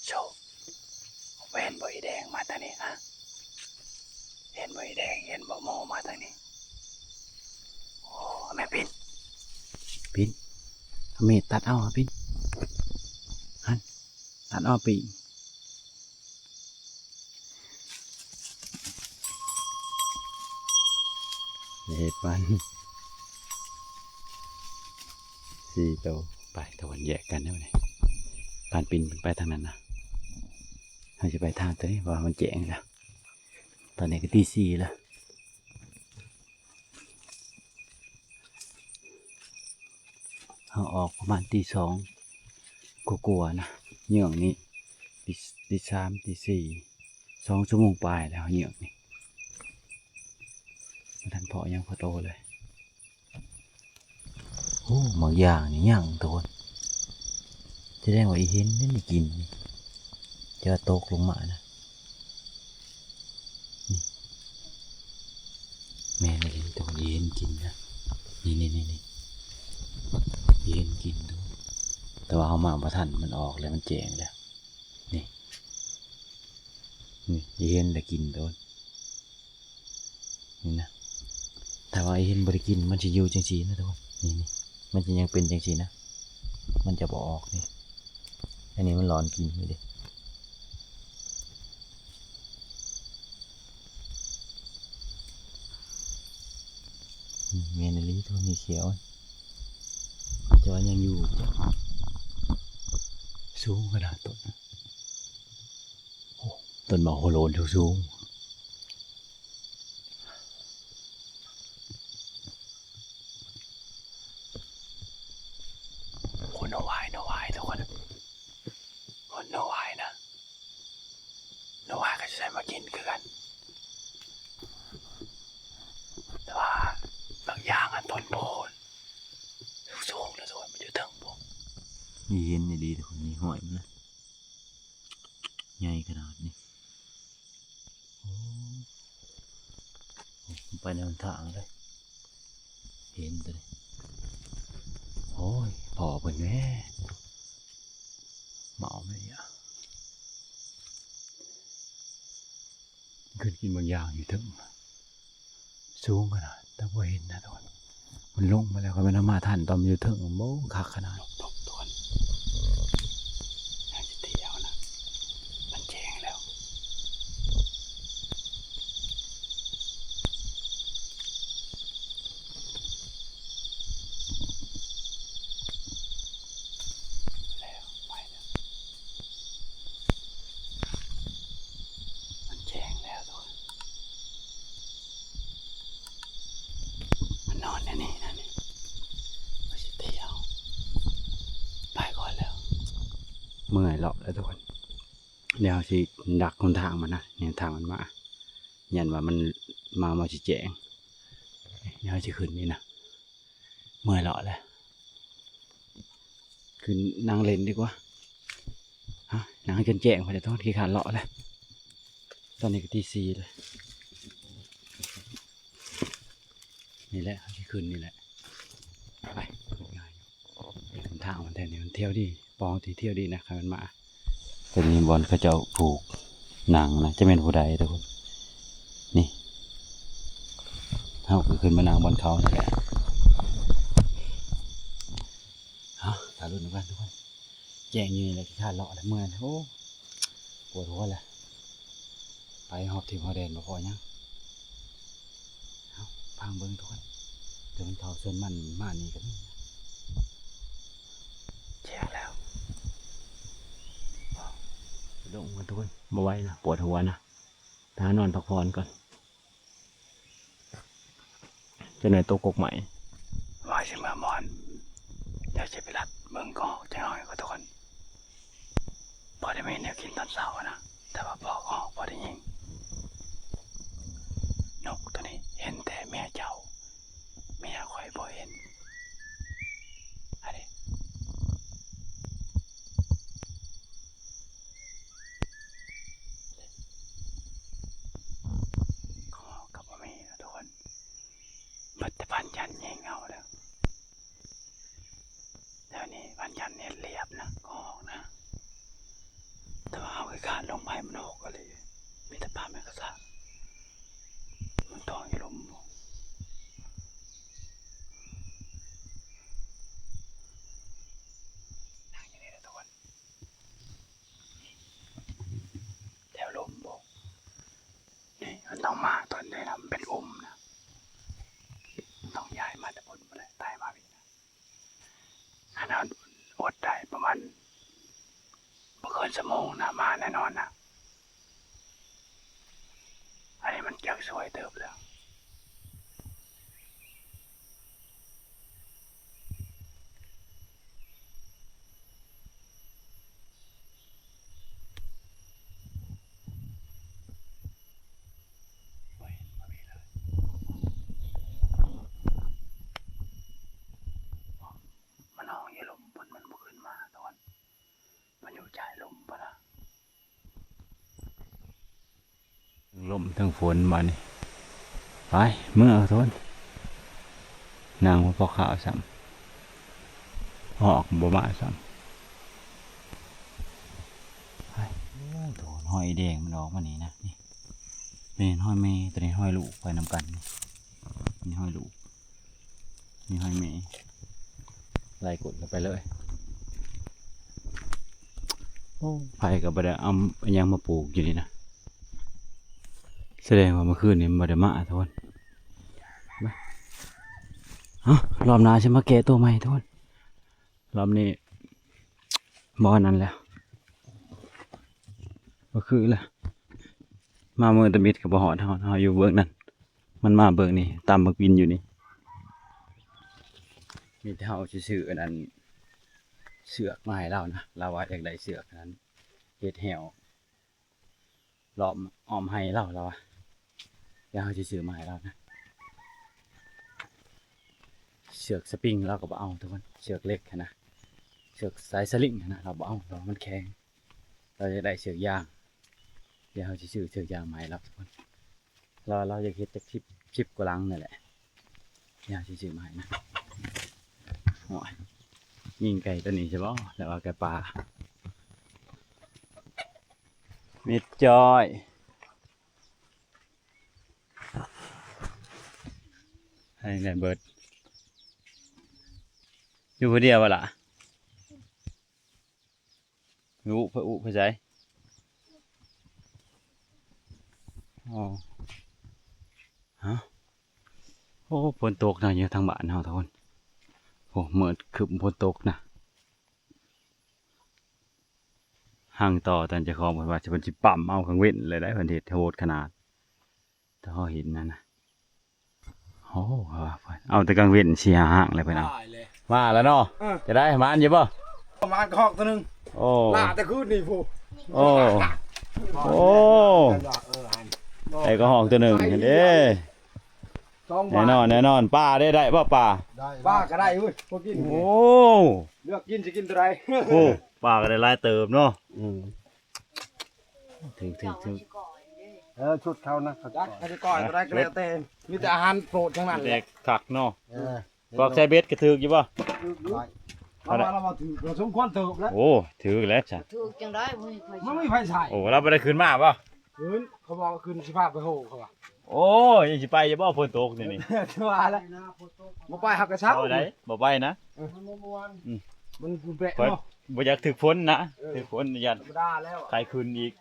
ໂຊ ເຫັນບໍ່ອີແດງມາທາງນີ້? ຮະ ເຫັນບໍ່ອີແດງ? ເຫັນບໍ່ໝໍມາທາງນີ້? ໂອ້ ແມ່ປິນ ປິນ. ເມດຕັດເອົາ ພີ່ ຫັ້ນ ຕັດເອົາປີກ ເຮັດມັນ ສີ່ໂຕ ໄປ ຕາວັນແຍກກັນແລ້ວນີ້ ປານປິ່ນໄປທາງນັ້ນນະ ເຮົາຈະໄປທາງໂຕນີ້ ເພາະວ່າມັນແຈ້ງແລ້ວ ຕອນນີ້ກໍຕີສີ່ແລ້ວ. ເຮົາອອກປະມານຕີສອງກວ່າໆນະ ເຫຍື່ອງນີ້ ຕີ ຕີສາມ ຕີສີ່ ສອງຊົ່ວໂມງປາຍແລ້ວ ເຫຍື່ອງນີ້ ບໍ່ທັນພໍ້ຫຍັງພໍ້ໂຕເລີຍ. ໂອ້ ໝາກຢາງນີ້ຍັງ ທຸກຄົນ ສະແດງວ່າອີເຫັນນີ້ກິນນີ້ ແຕ່ວ່າຕົກລົງມານະ. ນີ້ ແມ່ນອີ່ຫຼີ ຕ້ອງເຫັນກິນນະ ນີ້ໆໆ ເຫັນກິນ ແຕ່ວ່າເຮົາມາບໍ່ທັນ ມັນອອກແລ້ວ ມັນແຈ້ງແລ້ວ ນີ້ ນີ້ ເຫັນແລ້ວກິນໂດນ ນີ້ນະ ຖ້າວ່າເຫັນບໍ່ໄດ້ກິນ ມັນຊິຢູ່ຈັ່ງຊີ້ນະ ທຸກຄົນ ນີ້ໆ ມັນຊິຍັງເປັນຈັ່ງຊີ້ນະ ມັນຈະບໍ່ອອກນີ້ ອັນນີ້ມັນຫຼອນກິນຢູ່ເດ້ ນີ້ແມ່ນອີ່ຫຼີ ໂຕນີ້ຂຽວ ແຕ່ວ່າຍັງຢູ່ ສູງຂະໜາດຕົ້ນ ໂອ້ ຕົ້ນໝາກໂຫໂລນສູງໆ ໂອ້ ໜໍ່ຫວາຍ ໜໍ່ຫວາຍ ທຸກຄົນ ໂອ້ ໜໍ່ຫວາຍນະ ໜໍ່ຫວາຍກໍຊິໄດ້ມາກິນຄືກັນ ແຕ່ວ່າບາງຢ່າງອັນຕົ້ນໂພນສູງໆ ແລ້ວ ທຸກຄົນ ມັນຢູ່ເທິງພຸ້ນ ນີ້ເຫັນອີ່ຫຼີ ທຸກຄົນ ນີ້ຫ້ອຍມັນນະ ໃຫຍ່ຂະໜາດນີ້ ໂອ້ ໄປໃນຫົນທາງເລີຍ ເຫັນຕົວນີ້ ໂອ້ຍ ພໍ້ເພິ່ນແດ່ ເມົາແມ່ນຫຍັງ ຂຶ້ນກິນບາງຢ່າງຢູ່ເທິງ ສູງຂະໜາດ ແຕ່ບໍ່ເຫັນນະ ທຸກຄົນ ມັນລົງມາແລ້ວ ຄັນແມ່ນເຮົາມາທັນຕອນມັນຢູ່ເທິງ ໂອ້ ຄັກຂະໜາດ ທຸກຄົນ ເຮົາຊິຕີເອົານະ ມັນແຈ້ງແລ້ວ ແລ້ວ ໄປແລ້ວ ມັນແຈ້ງແລ້ວ ທຸກຄົນ ມັນນອນແນວນີ້ນະນີ້ ວ່າຊິຕີເອົາ ໄປກ່ອນແລ້ວ ເມື່ອຍເລາະແລ້ວ ທຸກຄົນ ດຽວເຮົາຊິດັກຫົນທາງມັນນະ ເຫັນທາງມັນມາ ຢ້ານວ່າມັນມາ ມາຊິແຈ້ງ ດຽວເຮົາຊິຂຶ້ນນີ້ນະ ເມື່ອຍເລາະແລ້ວ ຂຶ້ນນັ່ງຫຼິ້ນດີກວ່າ ຮະ ນັ່ງຈົນແຈ້ງພຸ້ນແຫຼະ ຕ້ອງຂີ້ຄ້ານເລາະແລ້ວ ຕອນນີ້ກໍຕີສີ່ແລ້ວ ນີ້ແຫຼະ ເຮົາຊິຂຶ້ນນີ້ແຫຼະ ໄປ ຂຶ້ນງ່າຍ ທາງມັນແຖວນີ້ມັນທ່ຽວດີ ປ່ອງທີ່ທ່ຽວດີນະ ຄັນມັນມາ ຕົວນີ້ບ່ອນເຂົາເຈົ້າຜູກໜັງນະ ຈະແມ່ນຜູ້ໃດທຸກຄົນ ນີ້ ເຮົາກໍຂຶ້ນມານັ່ງບ່ອນເຂົານີ້ແຫຼະ ເອົາ ຖ້າລຸ້ນນຳກັນທຸກຄົນ ແຈ້ງຢູ່ນີ້ແຫຼະ ຂີ້ຄ້ານເລາະແລ້ວ ເມື່ອຍແລ້ວ ໂອ້ ປວດຫົວແລ້ວ ໄປຮອບທິບຮອບແດນບໍ່ພໍຫຍັງ ເອົາ ຟັງເບິ່ງທຸກຄົນ ເດີນເຂົ້າສວນມັນມານີ້ກໍມີ ແຈ້ງແລ້ວ ລົງກັນທຸກຄົນ ບໍ່ໄຫວນະ ປວດຫົວນະ ໄປຫານອນພັກຜ່ອນກ່ອນ ຈັກໜ່ອຍຕົກກົກໃໝ່ ວ່າຊິເມືອມ່ອນ ດຽວຊິໄປລັດເບິ່ງກອກຈັກໜ່ອຍກ່ອນທຸກຄົນ ພໍໄດ້ມີແນວກິນຕອນເຊົ້ານະ ແຕ່ວ່າພໍອອກພໍໄດ້ຍິງ ນົກໂຕນີ້ເຫັນແຕ່ເມຍເຈົ້າ ເມຍຂ້ອຍບໍ່ເຫັນ ອັນນີ້ ຂອງເຮົາກໍບໍ່ມີນະທຸກຄົນ ເບິດແຕ່ພານຈັນຍິງເຮົາແລ້ວ ແຖວນີ້ພານຈັນເຮັດລຽບນະ ຂອງນະ ແຕ່ວ່າເຮົາຄືການລົງໄປມັນຫົກອີ່ຫຼີ ມີແຕ່ປ່າໄມ້ກະຊາກ ມັນຕ້ອງຢູ່ລຸ່ມ. ຊົ່ວໂມງນະ ມາແນ່ນອນນະ. ອັນນີ້ມັນຈັກສວຍເຕີບແລ້ວ. ມັນຮ້ອງຢູ່ລຸ່ມພຸ້ນ ມັນບໍ່ຂຶ້ນມາຕອນ ມັນຢູ່ທ້າຍລຸ່ມພຸ້ນນະ. ເທິງລົມເທິງຝົນບາດນີ້ ໄປ ເມືອໂທນ ນັ່ງບໍ່ພໍຂ້າວຊ້ຳ ອອກບໍ່ມາຊ້ຳ. ໄປ ໂອ້ ໂທນ ຮອຍແດງມັນອອກມານີ້ນະ ນີ້ ແມ່ນຮອຍແມ່ ໂຕນີ້ຮອຍລູກໄປນຳກັນ ນີ້ຮອຍລູກ. ມີຫອຍເມ ໄລ່ກົດເຂົ້າໄປເລີຍ. ໂອ້ ໃຜກໍບໍ່ໄດ້ເອົາອີ່ຫຍັງມາປູກຢູ່ນີ້ນະ ສະແດງວ່າມື້ຄືນນີ້ມັນບໍ່ໄດ້ມາທຸກຄົນ. ເອົ້າ ລອບໜ້າຊິມາແກະໂຕໃໝ່ທຸກຄົນ. ລອບນີ້ບໍ່ອັນນັ້ນແລ້ວ ບໍ່ຄືແລ້ວ. ມາມື້ຕະມິດກໍບໍ່ຮອດເຮົາ ເຮົາຢູ່ເບື້ອງນັ້ນ. ມັນມາເບິ່ງນີ້ ຕຳບັກບິນຢູ່ນີ້. ມີແຕ່ເຮົາຊິຊື້ອັນນັ້ນ ເຊືອກມາໃຫ້ລາວນະ ລາວວ່າຢາກໄດ້ເຊືອກອັນນັ້ນ ເຮັດແຮ້ວ ລ້ອມອ້ອມໄຮ່ລາວ ລາວວ່າ ດຽວເຮົາຊິຊື້ມາໃຫ້ລາວນະ. ເຊືອກສະປຣິງລາວກໍບໍ່ເອົາທຸກຄົນ ເຊືອກເຫຼັກຫັ້ນນະ ເຊືອກສາຍສະລິງຫັ້ນນະ ລາວບໍ່ເອົາ ລາວວ່າມັນແຂງ. ລາວຢາກໄດ້ເຊືອກຢາງ ດຽວເຮົາຊິຊື້ເຊືອກຢາງມາໃຫ້ລາວທຸກຄົນ. ລາວ ລາວຢາກເຮັດຈັກສິບ ສິບກວ່າຫຼັງນີ້ແຫຼະ ດຽວຊິຊື້ມາໃຫ້ນະ. ໂອ້ຍ ຍິງໄກ່ຕົວນີ້ໃຊ່ບໍ່ ແລ້ວວ່າໄກ່ປ່າ ມິດຈ້ອຍ ໃຫ້ໄດ້ເບິດ. ຢູ່ຜູ້ດຽວບໍ່ລະ? ອຸ ໄປອຸ ໄປໃສ? ອໍ ຮະ ໂອ້ ຝົນຕົກນະ ຢູ່ທາງບ້ານເຮົາທຸກຄົນ. ໂອ້ ມືດຄຶ້ມຝົນຕົກນະ. ຮັ່ງຕໍ່ຕານເຈົ້າຂອງເພິ່ນວ່າ ເພິ່ນຊິປ້ຳເອົາກາງເວັນເລີຍໄດ໋ ເພິ່ນເຮັດໂຫດຂະໜາດ. ແຕ່ເຮົາເຫັນນັ້ນນະ ໂອ້ ເອົາແຕ່ກາງເວັນສີ່ຫ້າຫ້າງແລ້ວເພິ່ນເອົາ. ຕາຍແລ້ວ ມາແລ້ວເນາະ. ເອີ ຈະໄດ້ ມານຢູ່ບໍ່? ປະມານກະຮອກຕົວໜຶ່ງ. ໂອ້ ລ່າແຕ່ຄືນນີ້ພຸ້ນ. ໂອ້ ໂອ້ ເອີ ຫັ້ນ ໄດ້ກະຮອກຕົວໜຶ່ງຫັ້ນເດ້. ສອງບາດ ແນ່ນອນ ແນ່ນອນ. ປາເດ້ ໄດ້ບໍ່ປາ? ໄດ້ ປາກໍໄດ້ເວີຍ ພໍກິນ. ໂອ້ ເລືອກກິນຊິກິນຕົວໃດ. ໂອ້ ປາກໍໄດ້ຫຼາຍເຕີບເນາະ. ອືມ ຖືກ ຖືກ ຖືກ. ເອີ ຊຸດເຂົານະ ຈັກເຂົາຊິກ້ອຍຕົວໃດກໍແລ້ວແຕ່ ມີແຕ່ອາຫານໂປດທັງນັ້ນແຫຼະ. ແຕ່ຄັກເນາະ. ເອີ ພວກໃສ່ເບັດກໍຖືກຢູ່ບໍ່? ຖືກຢູ່. ເຂົາວ່າລາວວ່າຖືກ ລາວສົມຄວນຖືກແລ້ວ. ໂອ້ ຖືກແລ້ວຊັ້ນ. ຖືກຈັ່ງໃດ ບໍ່ມີໃຜໃສ່ ມັນມີໃຜໃສ່. ໂອ້ ລາວບໍ່ໄດ້ຂຶ້ນມາບໍ່? ຂຶ້ນ ເຂົາບອກວ່າຂຶ້ນ ຊິພາໄປໂຫ ເຂົາວ່າ. ໂອ້ຍ ຍັງຊິໄປຢູ່ບໍ່ ຝົນຕົກນີ້ນີ້? ວ່າແລ້ວ ບໍ່ໄປເຮົາກໍເຊົາ. ເຊົາໃດ໋ ບໍ່ໄປນະ. ເອີ ມັນບໍ່ມ່ວນ. ອືມ ມັນແປະເນາະ ບໍ່ຢາກຖືກຝົນນະ. ເອີ ຖືກຝົນຢ້ານ ທຳມະດາແລ້ວ ໄຂ້ຂຶ້ນອີກ.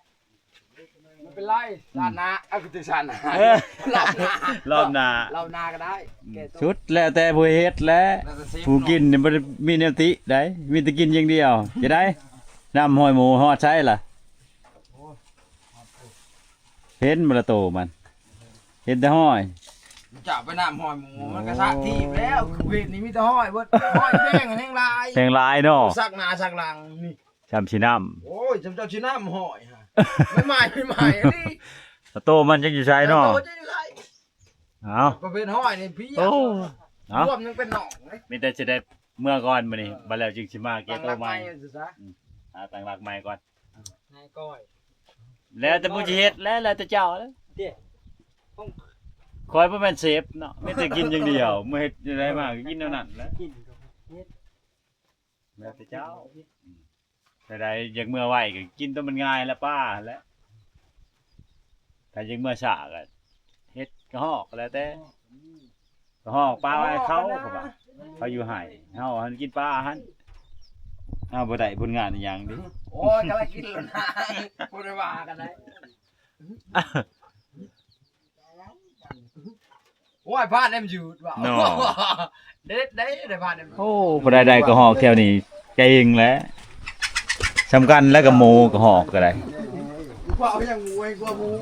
ບໍ່ເປັນໄລ ອືມ ຊາດໜ້າ ເອົາຄືຊາດໜ້າ ເອີ ລອບໜ້າ ລອບໜ້າ ລອບໜ້າກໍໄດ້. ອືມ ແກ້ຕົກ ສຸດແລ້ວແຕ່ຜູ້ເຮັດແຫຼະ ແລ້ວແຕ່ເຊຟ ຜູ້ກິນນີ້ບໍ່ໄດ້ມີແນວຕິໃດ໋ ມີແຕ່ກິນຢ່າງດຽວ. ຈະໄດ້ ນ້ຳຫ້ອຍໝູຮອດໃສລະ? ໂອ້ຍ ເຫັນບໍ່ລະໂຕມັນ ເຫັນແຕ່ຫ້ອຍ. ຈະໄປນ້ຳຫ້ອຍໝູ ໂອ້ ມັນກະສະທີບແລ້ວ. ເຂດນີ້ມີແຕ່ຫ້ອຍເບິດ ຫ້ອຍແດງແຮງຫຼາຍ ແຮງຫຼາຍເນາະ. ສັກໜ້າສັກຫຼັງນີ້ ຊ່ຳຊິນ້ຳ. ໂອ້ຍ ຊ່ຳເຈົ້າຊິນ້ຳຫ້ອຍຫະ ໃໝ່ໆ ອັນນີ້ ລະໂຕມັນຈັກຢູ່ໃສເນາະ? ລະໂຕຈັກຢູ່ໃສ? ເອົ້າ ປະເພດຫ້ອຍນີ້ເພຍ. ໂອ້ ເອົ້າ ລວມຍັງເປັນໜອງເລີຍ. ມີແຕ່ຊິໄດ້ເມືອກ່ອນມື້ນີ້ ເອີ ບັດແລ້ວຈຶ່ງຊິມາແກະໂຕໃໝ່. ອືມ ຫາຕັ້ງຫຼັກໃໝ່ກ່ອນ. ນາຍກ້ອຍ ແລ້ວແຕ່ຜູ້ຊິເຮັດແຫຼະ ແລ້ວແຕ່ເຈົ້າແຫຼະ. ເດ້ ຂ້ອຍບໍ່ແມ່ນເຊຟເນາະ ມີແຕ່ກິນຢ່າງດຽວ. ເມື່ອເຮັດແນວໃດມາກໍກິນແນວນັ້ນແຫຼະ. ກິນກໍເຮັດ ແລ້ວແຕ່ເຈົ້າ. ອືມ ແນວໃດຢາກເມືອໄວກໍກິນຕົວມັນງ່າຍແຫຼະ ປາແຫຼະ. ຖ້າຢາກເມືອຊ້າກໍເຮັດກະຮອກ ແລ້ວແຕ່ ກະຮອກປາໄວ້ເຂົາ ເຂົາວ່າ ເຂົາຢູ່ໄຮ່ ເຮົາຫັ້ນກິນປາຫັ້ນ. ເຮົາບໍ່ໄດ້ຜົນງານອີ່ຫຍັງເດ້. ໂອ້ຍ ກະລະກິນແລ້ວນະ ບໍ່ໄດ້ວ່າກັນໄດ. ໂອ້ຍ ພາດແນມຢູ່ວ່າ ເນາະ ເດັດໄດ໋ ໄດ້ພາດແນມ. ໂອ້ ຜູ້ໃດໄດ້ກະຮອກແຖວນີ້ເກັ່ງແຫຼະ. ສຳຄັນແລ້ວກໍໝູກະຮອກກໍໄດ້.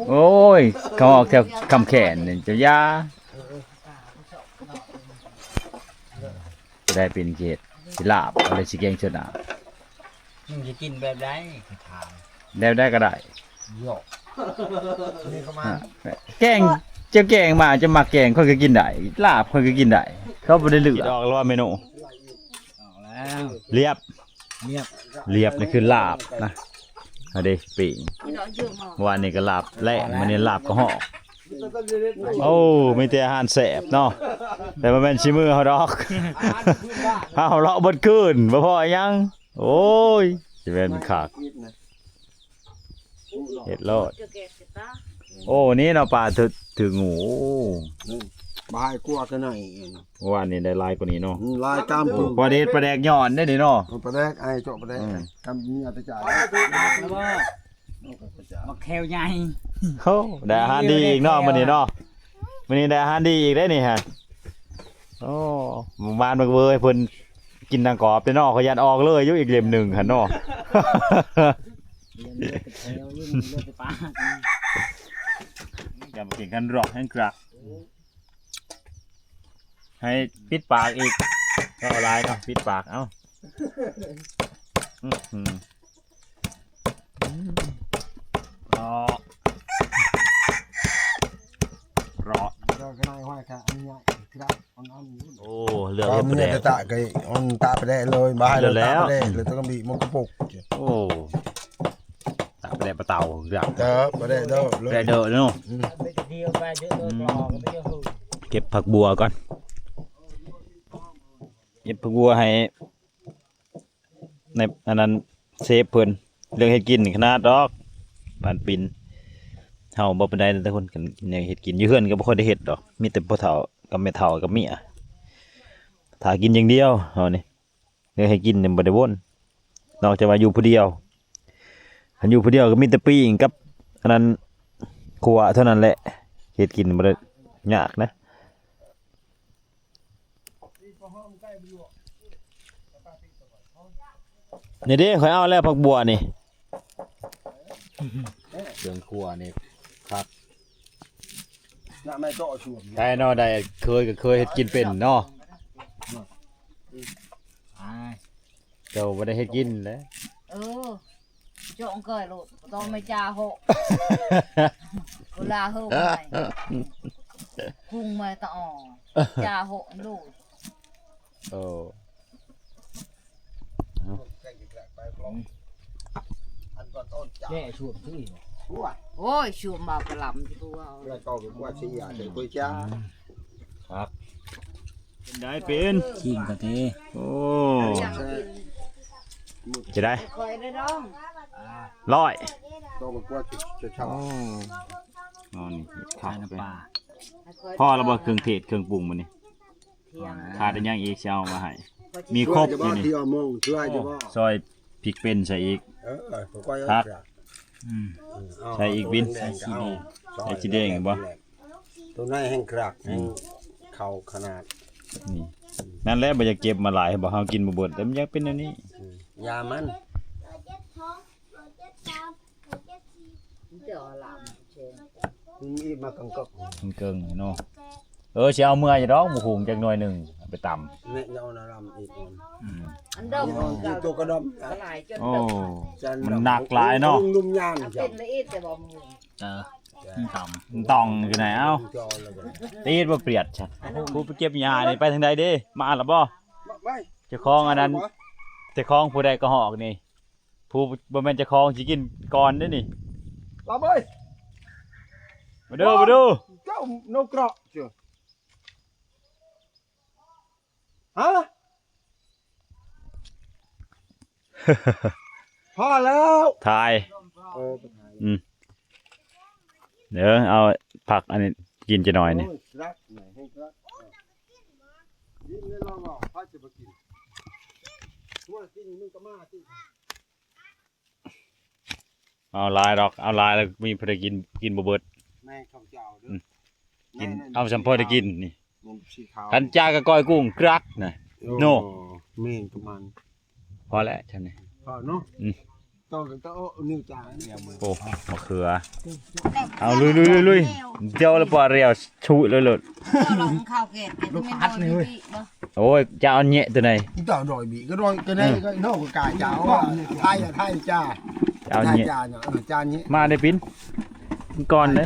ໂອ້ຍ ກະຮອກແຖວຄຳແຂນນີ້ເຈົ້າຢ່າ ຈະໄດ້ເປັນເຂດ ຊິລາບ ເອົາໄດ້ຊິແກງເທື່ອໜ້າ. ມຶງຈະກິນແບບໃດ? ຖາມ ແນວໃດກໍໄດ້. ແກງ ເຈົ້າແກງມາ ເຈົ້າມັກແກງ ຂ້ອຍກໍກິນໄດ້ ລາບຂ້ອຍກໍກິນໄດ້ ເຂົາບໍ່ໄດ້ເລືອກ. ອອກແລ້ວເມນູ ອອກແລ້ວ ລຽບ ລຽບ ລຽບນີ້ຄືລາບນະ. ເອົາເດ້ປີ້ງ ວານນີ້ກໍລາບແລ້ງ ມື້ນີ້ລາບກະຮອກ. ໂອ້ ມີແຕ່ອາຫານແຊບເນາະ ແຕ່ບໍ່ແມ່ນສີມືເຮົາດອກ ເຮົາເລາະເບິດຄືນ ບໍ່ພໍຫຍັງ. ໂອ້ຍ ຊິແມ່ນຄັກ ເຮັດໂລດ. ໂອ້ ນີ້ເນາະ ປາຖືກ ຖືກງູ. ບາຍກວ່າກັນໜ້ອຍ ວ່ານີ້ໄດ້ຫຼາຍກວ່ານີ້ເນາະ ຫຼາຍຕາມ ໂອ້ ພໍໄດ້ເຮັດປາແດກຍ້ອນເດ້ນີ້ເນາະ ປາແດກ ອ້າຍເຈາະປາແດກ ອືມ ກຳເມຍໄປຈ່າຍ ບັກແຂ້ວໃຫຍ່. ໂອ້ ໄດ້ອາຫານດີອີກເນາະມື້ນີ້ເນາະ ມື້ນີ້ໄດ້ອາຫານດີອີກເດ້ນີ້ຮະ. ໂອ້ ໝານບັກເວີຍ ເພິ່ນກິນນາງກອບເດ້ເນາະ ຂ້ອຍຢ້ານອອກເລີຍຢູ່ອີກເຫຼັ້ມໜຶ່ງຫັ້ນເນາະ. ຢ່າມາກິນຄັນຣອກແຮງກຣາກ ໃຫ້ປິດປາກອີກ ເວົ້າຫຼາຍເນາະ ປິດປາກ ເອົ້າ ອື ເນາະ ເລາະ ໂອ້ ເລືອກເຮັດປາແດກ ຕະກະ ມັນຕະປາແດກເລີຍ ບໍ່ໃຫ້ເລີຍ ຕະປາແດກເລີຍ ຕ້ອງບີບມັນກະປຸກ. ໂອ້ ຕະປາແດກປາເຕົາ ເລືອກ ເອີ ປາແດກເດີ ປາແດກເດີເນາະ ອືມ ເກັບຜັກບົ່ວກ່ອນ ເກັບຜັກບົ່ວໃຫ້ ໃນອັນນັ້ນເຊຟເພິ່ນ ເລື່ອງເຮັດກິນນີ້ຂະໜາດດອກ ປານປິນ ເຮົາບໍ່ປານໃດ ແຕ່ຄົນກິນ ເຮັດກິນຢູ່ເຮືອນກໍບໍ່ຄ່ອຍໄດ້ເຮັດດອກ ມີແຕ່ພໍ່ເຖົ້າກັບແມ່ເຖົ້າກັບເມຍ ຖ້າກິນຢ່າງດຽວເຮົານີ້ ເລື່ອງເຮັດກິນນີ້ບໍ່ໄດ້ວົນ ນອກຈາກວ່າຢູ່ຜູ້ດຽວ ຄັນຢູ່ຜູ້ດຽວກໍມີແຕ່ປີ້ງກັບອັນນັ້ນ ຂົ້ວເທົ່ານັ້ນແຫຼະ ເຮັດກິນບໍ່ໄດ້ຍາກນະ. ນີ້ເດ້ ຂ້ອຍເອົາແລ້ວຜັກບົ່ວນີ້ ເຄື່ອງຄົວນີ້ຄັກ ນ້ຳໃນເຈາະຊວມ ໄດ້ເນາະ ໄດ້ເຄີຍກໍເຄີຍເຮັດກິນເປັນເນາະ ເຈົ້າບໍ່ໄດ້ເຮັດກິນແຫຼະ ເອີ. ເຈາະເກີຍໂລດ ບໍ່ຕ້ອງມາຈາໂຫ ເວລາເຮີໃໝ່ ກຸງມາຕະອອ ຈາໂຫໂລດ ໂອ້ ແມ່ຊວມຊື່ ໂອ້ຍ ຊວມມາປະລຳທີ່ຜູ້ເວົ້າ ແລ້ວກໍວ່າຊິຢາກເຄີຍຈາ ຄັກ ເປັນໃດເປັນ ຂີງກະເທ ໂອ້ ຈະໄດ້ ຂ້ອຍໄດ້ດອງ ຮ້ອຍ ໂອ້ ອໍ ນີ້ຄັກເລີຍ ພໍແລ້ວບໍ່ ເຄື່ອງເທດເຄື່ອງປຸງມື້ນີ້ ຂາດອີຫຍັງອີກ ຊິເອົາມາໃຫ້ ມີຄົບຢູ່ນີ້ ຊ່ວຍຢູ່ບໍ່ ຊ່ອຍພິກເປັນໃສ່ອີກ ເອີ ຄັກ ອືມ ໃສ່ອີກບິນ ໃສ່ສີແດງ ໃສ່ສີແດງບໍ່ ໂຕໃນແຮງຄັກ ອືມ ແຮງເຂົ້າຂະໜາດ ນີ້ ນັ້ນແຫຼະ ບໍ່ຢາກເກັບມາຫຼາຍ ບໍ່ ເຮົາກິນບໍ່ເບິດ ແຕ່ມັນຢາກເປັນແນວນີ້ ອືມ ຢາມັນ ມັນອີກມາເກີງໆ ເກີງໆເນາະ ເອີ ຊິເອົາເມືອຢູ່ດອກ ໝາກຫຸ່ງຈັກໜ່ວຍໜຶ່ງ ເອົາໄປຕຳ ແນະ ຢ່າເອົານະລຳອີກ ອືມ ອັນດອມ ຢູ່ໂຕກະດອມ ຫຼາຍຈົນ ໂອ້ ມັນໜັກຫຼາຍເນາະ ເປັນລະເອດແຕ່ບໍ່ ເອີ ມັນຕ່ອງ ມັນຕ່ອງຢູ່ໃນ ເອົ້າ ຕີດບໍ່ປຽດຊະ ຜູ້ໄປເກັບຫຍ້ານີ້ໄປທາງໃດເດ້ ມາລະບໍ່ ເຈົ້າຂອງອັນນັ້ນ ເຈົ້າຂອງຜູ້ໃດກະຮອກນີ້ ຜູ້ບໍ່ແມ່ນເຈົ້າຂອງຊິກິນກ່ອນເດ້ນີ້ ລຳເອີຍ ມາເດີ ມາເດີ ເຈົ້ານົກເກາະ ຮະ ພໍແລ້ວ ຖ່າຍ ເອີ ອືມ ເດີ ເອົາຜັກອັນນີ້ກິນຈັກໜ່ອຍນີ້ ໂອ້ຍ ລັກ ໃຫ້ລັກ ກິນແລ້ວລອງເອົາ ໃຜຈະບໍ່ກິນ ໂອ້ຍ ກິນ ມຶງກໍມາຕິ ເອົາຫຼາຍດອກ ເອົາຫຼາຍແລ້ວມີຜູ້ໃດກິນ ກິນບໍ່ເບິດ ແມ່ນຂອງເຈົ້າເດີ ອືມ ກິນ ແມ່ນ ເອົາສ່ຳພໍໄດ້ກິນນີ້ ແມ່ນສີຂາວ ຄັນຈາກະກ້ອຍກຸ້ງກຣັກນະ ໂອ້ ໂນ ແມ່ນປະມານ ພໍແລ້ວຊ່ຳນີ້ ພໍເນາະ ອືມ ໂຕ ໂຕ ໂອ້ ມະເຂືອ ເອົາ ລຸຍໆໆໆ ດຽວລະປະດຽວຊຸຍເລີຍໂລດ ເຈົ້າລອງເຂົ້າແກງ ລູກອັດນີ້ເວີຍ ໂອ້ຍ ຈະເອົາແຍະໂຕໃດ ເຈົ້າດອຍບີກະດອຍກະໄດ້ ອືມ ກະເນາະ ກະກາຈາ ໄທ ໄທຈາ ຈະເອົາແຍະ ມາເດ້ປິນ ກ່ອນເດ້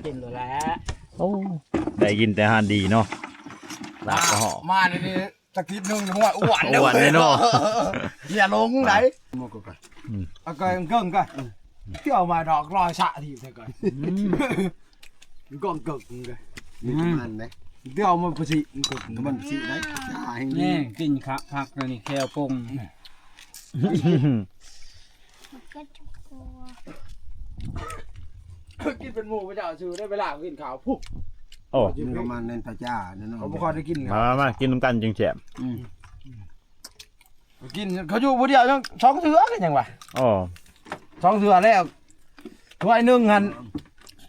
ກິນໂລດແຫຼະ ໂອ້ ໄດ້ກິນແຕ່ອາຫານດີເນາະ ລາບກະເຫາະ ມານີ້ ຈັກທິດໜຶ່ງ ຫ້ວຍ ອ້ວນ ອ້ວນເດ້ເນາະ ຢ່າລົງໄດ໋ ໝົດກໍໄປ ອືມ ເອົາໄປເກິ່ງກະ ອືມ ທ່ຽວມາດອກລອຍສະທີ່ແທ້ກະ ອືມ ກ້ອງເກິ່ງກະ ມີປະມານໃດ ທ່ຽວມາປະຊິ ມັນກະ ມັນຊິໄດ້ ແນ່ ກິນຂະ ຜັກ ອັນນີ້ແຄວປົງ ກິນເປັນໝູ່ພະເຈົ້າຊື່ ໄດ້ເວລາກິນເຂົ້າພຸ້ນ ໂອ້ ປະມານນັ້ນຕາຈ້າແນ່ນອນ ເຂົາບໍ່ຄ່ອຍໄດ້ກິນ ມາ ມາ ມາ ກິນນຳກັນຈຶ່ງແຊບ ອືມ ກິນ ເຂົາຢູ່ຜູ້ດຽວຍັງສອງເທື່ອກະຍັງວ່າ ອໍ ສອງເທື່ອແລ້ວ ຖ້ວຍໜຶ່ງຫັ້ນ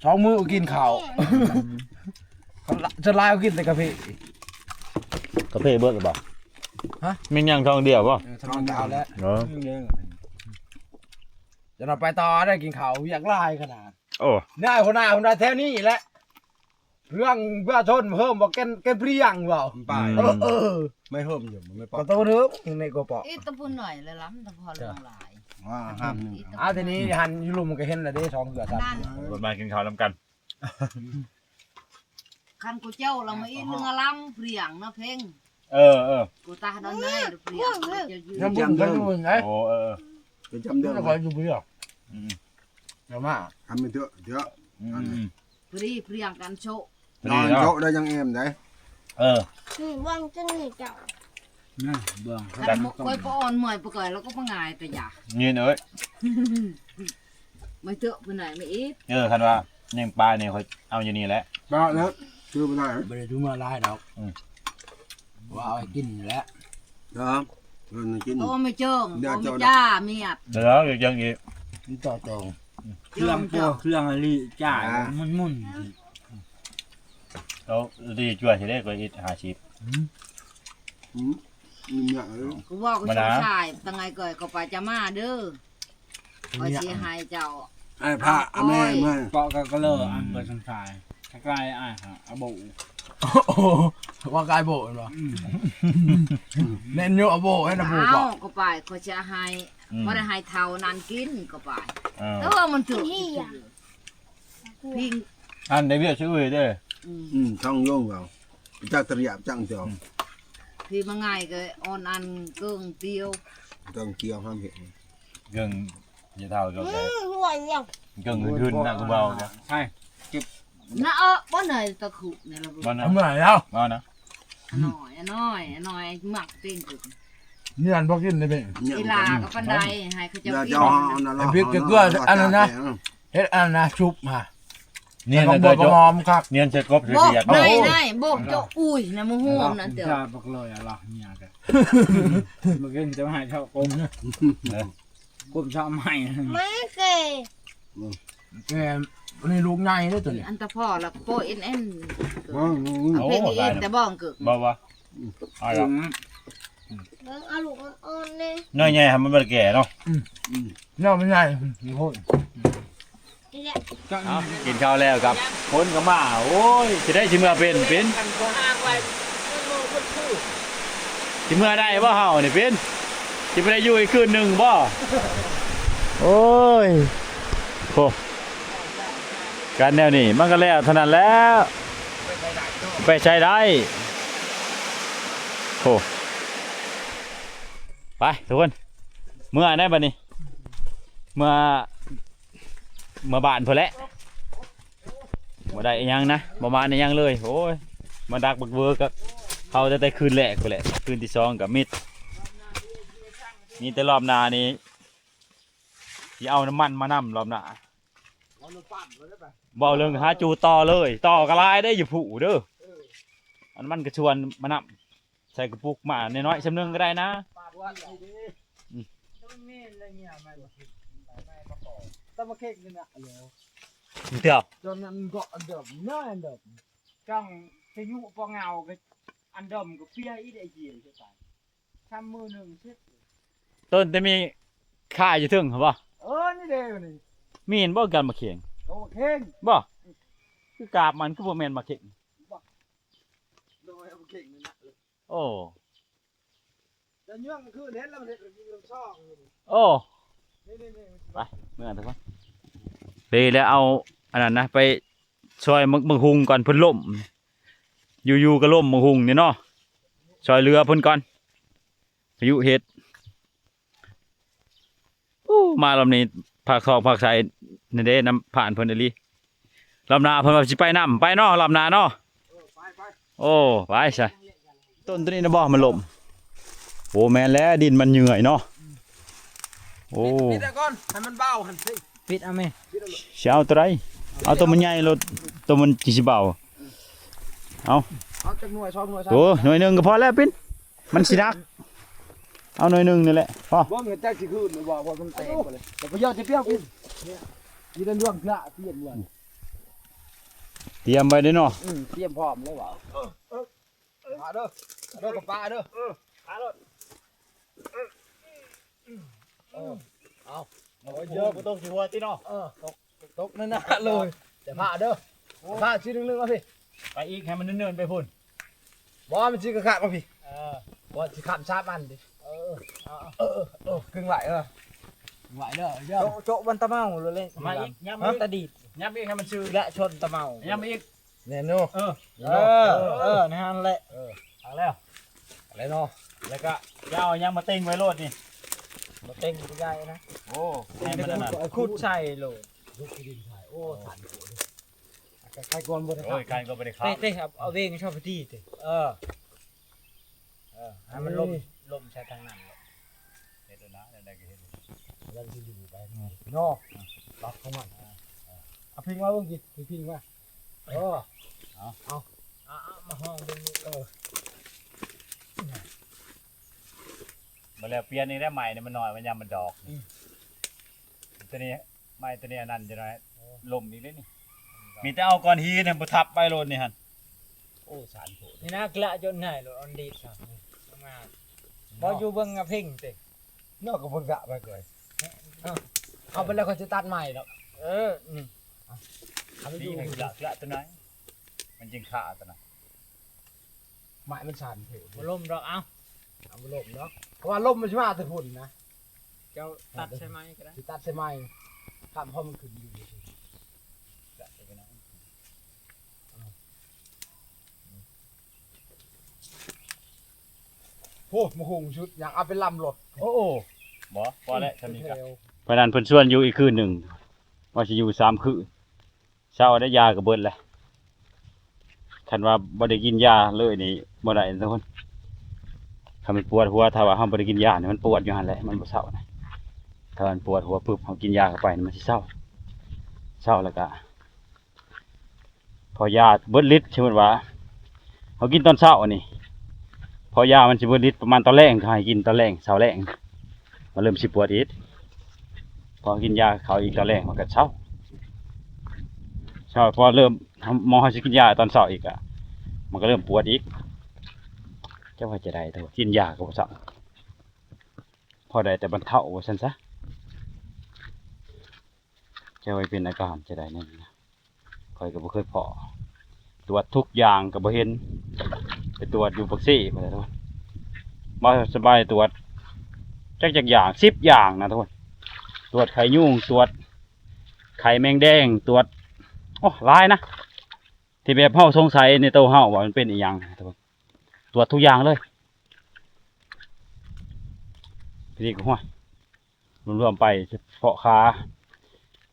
ສອງມື້ກິນເຂົ້າ ອືມ ສ່ວນຫຼາຍເຂົາກິນແຕ່ກາເຟ ກາເຟເບິດແລ້ວບໍ່? ຮະ? ມີຫຍັງຊອງດຽວບໍ່? ເອີ ຊອງດຽວແລ້ວ ເອີ ຈະນອນໄປຕໍ່ໄດ້ກິນເຂົ້າ ວຽກຫຼາຍຂະໜາດ ໂອ້ ນາຍຫົວໜ້າ ຫົວໜ້າແຖວນີ້ແຫຼະ ເລື່ອງປະຊາຊົນເພີ່ມບໍ່ ແກ່ນ ແກ່ນປຽງບໍ່ ອືມ ເອີ ໄມ່ເພີ່ມຢູ່ ໄມ່ປອກ ກະໂຕເດີ ໃນກໍປອກ ອີກຕະພຸ້ນໜ້ອຍລະລຳ ຕະພໍລວງຫຼາຍ ວ່າຫ້າມໜຶ່ງ ອາ ທີນີ້ຫັ້ນຢູ່ລຸ່ມກະເຫັນລະເດ້ ສອງເທື່ອສາມເທື່ອ ເພິ່ນມາກິນເຂົ້ານຳກັນ ຄັນກູເຈົ້າລະມາອີກໜຶ່ງລຳ ປຽງນະເພັງ ເອີ ເອີ ກູຕາດອນໄນ ປຽງ ຈຳເດີມ ໂອ້ ເອີ ເອີ ຈຳເດີມ ຂ້ອຍຢູ່ຜູ້ດຽວ ອືມ ຈະມາ ທຳໄປເຖາະ ເຖາະ ອືມ ພໍດີ ພຽງກັນໂຊະ ນອນໂຊະໄດ້ຍັງແອມໄດ໋ ເອີ ນີ້ເບິ່ງຈັ່ງນີ້ເຈົ້າ ນະ ເບິ່ງ ຄັນໝົກກ້ອຍປະອ່ອນເມື່ອຍປະກອຍ ແລ້ວກໍບໍ່ງ່າຍແຕ່ຢາ ຍິນເອີຍ ມາເຖາະຜູ້ໃດມາອີກ ເອີ ຄັນວ່າຍັງປານີ້ຂ້ອຍເອົາຢູ່ນີ້ແຫຼະ ປາແລ້ວ ຊື້ບໍ່ໄດ້ ບໍ່ໄດ້ຊື້ມາຫຼາຍດອກ ອືມ ວ່າເອົາໃຫ້ກິນແຫຼະ ເນາະ ເພິ່ນໃຫ້ກິນ ໂຕໄມ່ເຈີງ ໂຕໄມ່ຈ້າ ມຽບ ເດີ ເຈີງອີກ ມັນຕໍ່ໂຕ ເຄື່ອງໂຕ ເຄື່ອງອະລີ ຈ່າຍ ອາ ໝຸ່ນໆ ໂຕດີ ຊ່ວຍຊິເດ້ ຂ້ອຍເຮັດຫ້າສິບ ອືມ ອືມ ອີ່ຫຍັງເອີຍ ກູບອກ ມານະ ສາຍ ຕະໄງກ່ອຍ ເຂົ້າໄປຈະມາເດີ ຂ້ອຍຊິໃຫ້ເຈົ້າ ອ້າຍພະ ອາແມ່ ເກາະກະກະເລີ ອືມ ອັນເປີດສັນຊາຍ ກະກາຍອ້າຍຫາອາໂບ ວ່າກາຍໂບແມ່ນບໍ່? ອືມ ແມ່ນຢູ່ ອາໂບ ແມ່ນອາໂບ ເອົາ ເກາະ ເຂົ້າໄປ ຂ້ອຍຊິໃຫ້ ອືມ ບໍ່ໄດ້ໃຫ້ເທົ່ານັ້ນກິນ ເຂົ້າໄປ ເອີ ເອີ ມັນຖືກ ພິງ ອັນໄດ້ວຽກຊື່ເດີ ອືມ ອືມ ຊ່ອງໂຍງເຮົາ ຈັກຕະລຽບຈັກເຈົ້າ ອືມ ທີ່ມາງ່າຍກໍອ່ອນອັນເກິ່ງຕຽວ ເກິ່ງຕຽວຫ້າມເຫັນ ເກິ່ງ ຢ່າເທົ່າ ອືມ ເກິ່ງຫວຍຫຍັງ ເກິ່ງຫຶນນະ ກູເວົ້ານະ ໃຊ່ ນະ ເອີ ບໍ່ໜ້ອຍຕະຄຸນີ້ລະ ບໍ່ນະ ເມື່ອຍແລ້ວ ບໍ່ນະ ນ້ອຍ ນ້ອຍ ນ້ອຍ ມັກເປັນ ເນຍ ບໍ່ກິນເດ້ ອີຫຼາກໍປານໃດ ໃຫ້ເຂົາເຈົ້າກິນ ໄອ້ພິກກໍເກືອ ອັນນັ້ນນະ ເຮັດອັນນັ້ນນະ ຊຸບຫາ ເນຍ ແລ້ວກໍບວກຫອມຄັກ ເນຍ ໃສ່ກົບ ບໍ່ ໃສ່ຂຽດ ໄດ້ ໄດ້ ບໍ່ ເຈົ້າ ອຸ້ຍ ນະ ມະຫວມນັ້ນເຕີ ບັກເລີຍລະ ເນຍ ບໍ່ກິນ ຈະໃຫ້ເຈົ້າກົມ ກົມຊາວໃໝ່ ແມ່ເກ ແກ ອັນນີ້ລູກໃຫຍ່ເດ້ຕົວນີ້ ອັນຕະພໍລະໂປເອັນເອັນ ອືມ ເອົາເພງອີກແຕ່ບໍ່ເກີກ ບໍ່ ບໍ່ ອືມ ເອົາລະ ອືມ ເບິ່ງເອົາລູກອ່ອນໆເດ້ ໜ້ອຍໃຫຍ່ຫັ້ນມັນບໍ່ໄດ້ແກ່ເນາະ ອືມ ອືມ ນ້ອງມັນໃຫຍ່ ມີໂພດ ເອົາ ກິນເຂົ້າແລ້ວກັບ ຝົນກໍມາ ໂອ້ຍ ຊິໄດ້ຊິເມືອເປັນ ເປັນ ຊິເມືອໄດ້ບໍ່ເຮົານີ້ ເປັນ ຊິບໍ່ໄດ້ຢູ່ອີກຄືນໜຶ່ງບໍ່? ໂອ້ຍ ໂອ້ ການແນວນີ້ມັນກໍແລ້ວເທົ່ານັ້ນແຫຼະ ໄປໃສໄດ້ ໂອ້ ໄປທຸກຄົນ ເມືອໄດ້ບັດນີ້ ເມືອ ເມືອບ້ານພຸ້ນແຫຼະ ບໍ່ໄດ້ອີ່ຫຍັງນະ ບໍ່ມານອີ່ຫຍັງເລີຍ ໂອ້ຍ ມາດັກບັກເວີກັບເຮົາຕັ້ງແຕ່ຄືນແລກພຸ້ນແຫຼະ ຄືນທີສອງກໍມິດ ມີແຕ່ລອບໜ້ານີ້ ຊິເອົານ້ຳມັນມານຳລອບໜ້າ ເວົ້າເລື່ອງຫາຈູ່ຕໍ່ເລີຍ ຕໍ່ກໍຫຼາຍເດ້ຢູ່ຜູ້ເດີ ເອີ ອັນມັນກໍຊວນມານຳ ໃສ່ກະປຸກມານ້ອຍໆ ສ່ຳໜຶ່ງກໍໄດ້ນະ ອືມ ແຕ່ມາເຄັກນີ້ນະ ເອີ ເຈົ້າ ຕອນນັ້ນກໍອັນເດີມນະ ອັນເດີມ ຈັ່ງຊິຍຸປະເຫງົາກໍອັນເດີມກໍເປຍອີກໄອ້ເຈຍ ຊຳມື້ໜຶ່ງເສັດ ຕົ້ນແຕ່ມີຂາຍຢູ່ເທິງຫັ້ນບໍ່? ນີ້ ແມ່ນບໍ່ ການໝາກເຂງ? ໂຕໝາກເຂງ ບໍ່? ຄືກາບມັນຄືບໍ່ແມ່ນໝາກເຂງ? ບໍ່ ໂດຍ ໝາກເຂງນັ້ນນະ. ໂອ້ ຈະຍ່ວງຄືເຫັນແລ້ວ ມັນເຮັດຢູ່ຊ່ອງນີ້. ໂອ້ ນີ້ໆໆ ໄປ ເມືອທຸກຄົນ. ເລີຍແລ້ວເອົາອັນນັ້ນນະ ໄປຊອຍໝາກ ໝາກຫຸ່ງກ່ອນ ເພິ່ນລົ້ມ ຢູ່ໆກໍລົ້ມໝາກຫຸ່ງນີ້ເນາະ. ຊອຍເຫຼືອເພິ່ນກ່ອນ ພາຍຸເຮັດ. ໂອ້ ມາລອບນີ້ພາກສອງພາກສາມນີ້ເດ້ ນຳຜ່ານເພິ່ນອີ່ຫຼີ. ລອບໜ້າເພິ່ນວ່າຊິໄປນຳ ໄປເນາະ ລອບໜ້າເນາະ. ເອີ ໄປ ໄປ ໂອ້ ໄປຊະ. ຕົ້ນໂຕນີ້ນະບໍ່ ມັນລົ້ມ? ໂອ້ ແມ່ນແລ້ວ ດິນມັນເຫຍື່ອຍເນາະ. ໂອ້ ປິດ ປິດເອົາກ່ອນ ໃຫ້ມັນເບົາຫັ້ນຊິ ປິດເອົາແມ່. ຊິເອົາໂຕໃດ? ເອົາໂຕມັນໃຫຍ່ໂລດ ໂຕມັນຊິເບົາ. ເອົາ ເອົາຈັກໜ່ວຍ ສອງໜ່ວຍ ໂອ້ ໜ່ວຍໜຶ່ງກໍພໍແລ້ວ ປິນ ມັນຊິໜັກ. ເອົາໜ່ວຍໜຶ່ງນີ້ແຫຼະ ພໍ. ບໍ່ແມ່ນຈັກຊິຄືນບໍ່ ວ່າມັນແຕກໄປເລີຍ. ແຕ່ປະໂຫຍດຊິປ່ຽວກິນ ນີ້ລະລວງກະຕຽມໄວ້ ຕຽມໄວ້ເດ້ເນາະ. ອື ຕຽມພ້ອມເລີຍວ່າ. ເອີ ເອີ ເອີ ມາເດີ ເດີ ກັບປາເດີ. ເອີ ມາໂລດ. ເອີ ເອົາ ເອົາ ເດີ ບໍ່ຕົກຊິຫົວຕິເນາະ. ເອີ ຕົກ ຕົກນັ້ນນະເລີຍ. ຈະພາເດີ ພາຊິໜຶ່ງໆ ເອົາພີ້ ໄປອີກ ໃຫ້ມັນເນີນໆໄປພຸ້ນ. ບໍ່ ມັນຊິກະຂາດມາພີ້. ເອີ ບໍ່ ຊິຂ້າມສາມອັນຕິ. ເອີ ເອີ ເອີ ເອີ ກຶ່ງໄວ້ ເອີ ກຶ່ງໄວ້ເດີ ເດີ ໂຈະ ໂຈະມັນຕະເມົາໂລດເລີຍ. ມາອີກ ຫຍັບມາອີກ ຕະດີດ ຫຍັບອີກ ໃຫ້ມັນຊື່ ແລະຊົນຕະເມົາ ຫຍັບມາອີກ. ແນ່ນອນ ເອີ ເອີ ເອີ ນັ້ນແຫຼະ. ເອີ ເອົາແລ້ວ ເອົາແລ້ວເນາະ. ແລ້ວກະຈະເອົາຫຍັງມາເຕັງໄວ້ໂລດນີ້ ມາເຕັງໄວ້ໃຫຍ່ນະ. ໂອ້ ໃຫຍ່ມັນນັ້ນ ຂຸດໃສ່ໂລດ ຂຸດດິນໃສ່. ໂອ້ ສັນໂພດ ໄກກວ່າບໍ່ໄດ້. ໂອ້ຍ ໄກກວ່າບໍ່ໄດ້. ເຕະ ເຕະ ເອົາ ເອົາເວງຊອບພີ້ເຕະ. ເອີ ເອີ ໃຫ້ມັນລົມ ລົມໃສ່ທາງນັ້ນໂລດ. ເຮັດແລ້ວນະ ແນວໃດກໍເຮັດ ມັນຊິຢູ່ໄປເນາະ ປັບຂອງມັນ. ເອົາພິງມາເບິ່ງຕິ ພິງມາ. ເອີ ເອົາ ເອົາ ເອົາ ເອົາ ມາຫ້ອງເບິ່ງ. ເອີ ມາແລ້ວປ່ຽນອີກແລ້ວ ໄມ້ນີ້ມັນນ້ອຍ ມັນຍາມມັນດອກ. ອື ໂຕນີ້ ໄມ້ໂຕນີ້ອັນນັ້ນຈັກໜ້ອຍ ເອີ ລົ້ມອີກເດ້ນີ້. ມີແຕ່ເອົາກ້ອນຫີນຫັ້ນບໍ່ທັບໄວ້ໂລດນີ້ຫັ້ນ. ໂອ້ ສານໂພດ ນີ້ນະ ກະລະຈົນໃຫຍ່ໂລດ ອັນດີດຊະ ງາມ. ບໍ່ຢູ່ເບິ່ງອະເພັງຕິເນາະ ກໍບໍ່ກະໄປກ່ອຍ. ເອົາ ເອົາໄປແລ້ວຂ້ອຍຊິຕັດໃໝ່ດອກ. ເອີ ນີ້ ເອົາ ເອົາໄປຢູ່ ກະລະ ກະລະໂຕນັ້ນ ມັນຈຶ່ງຄາໂຕນັ້ນ. ໄມ້ມັນສັ່ນໂພດ ບໍ່ລົ້ມດອກ. ເອົາ ເອົາ ບໍ່ລົ້ມດອກ ເພາະວ່າລົມມັນຊິມາແຕ່ພຸ້ນນະ. ເຈົ້າຕັດໃສ່ໄມ້ກໍໄດ້ ຊິຕັດໃສ່ໄມ້ ຖ້າພໍມັນຂຶ້ນຢູ່. ໂອ້ ໝາກຫຸ່ງຊຸດ ຢາກເອົາໄປລຳລົດ. ໂອ້ ບໍ່ ພໍແລ້ວ ສ່ຳນີ້ກໍ ເພາະນັ້ນເພິ່ນຊວນຢູ່ອີກຄືນໜຶ່ງ ວ່າຊິຢູ່ສາມຄືນ. ເຊົາແລ້ວ ຢາກໍເບິດແລ້ວ. ຄັນວ່າບໍ່ໄດ້ກິນຢາເລີຍນີ້ບໍ່ໄດ້ທຸກຄົນ. ຄັນມັນປວດຫົວ ຖ້າວ່າເຮົາບໍ່ໄດ້ກິນຢານີ້ ມັນປວດຢູ່ຫັ້ນແຫຼະ ມັນບໍ່ເຊົານະ. ຖ້າມັນປວດຫົວປຶບ ເຮົາກິນຢາເຂົ້າໄປນີ້ ມັນຊິເຊົາ. ເຊົາແລ້ວກະ ພໍຢາເບິດລິດ ສົມມຸດວ່າເຮົາກິນຕອນເຊົ້ານີ້ ພໍຢາມັນຊິເບິດລິດປະມານຕອນແລງ ເຂົາໃຫ້ກິນຕອນແລງ ເຊົ້າແລງ ມັນເລີ່ມຊິປວດອີກ. ພໍກິນຢາເຂົ້າອີກຕອນແລງ ມັນກໍເຊົາ ເຊົາ. ພໍເລີ່ມ ໝໍເຮົາຊິກິນຢາຕອນເຊົ້າອີກ ມັນກໍເລີ່ມປວດອີກ. ຈະວ່າຈັ່ງໃດ ແຕ່ວ່າກິນຢາກໍບໍ່ເຊົາ ພໍໄດ້ແຕ່ບັນເທົາວ່າຊັ້ນຊະ. ຈະວ່າເປັນອາການຈັ່ງໃດແນ່ນະ ຂ້ອຍກໍບໍ່ເຄີຍພໍ້. ຕວດທຸກຢ່າງກໍບໍ່ເຫັນ. ໄປຕວດຢູ່ປາກເຊພຸ້ນແຫຼະທຸກຄົນ. ບໍ່ສະບາຍຕວດຈັກ ຈັກຢ່າງ ສິບຢ່າງນະທຸກຄົນ. ຕວດໄຂ້ຍຸງ ຕວດໄຂ້ແມງແດງ ຕວດ ໂອ້ ຫຼາຍນະ ທີ່ແບບເຮົາສົງໄສໃນໂຕເຮົາວ່າມັນເປັນອີ່ຫຍັງນະທຸກຄົນ. ຕວດທຸກຢ່າງເລີຍ. ທີນີ້ກໍ ຫ້ວຍ ລວມໆໄປ ສະເພາະຄ່າ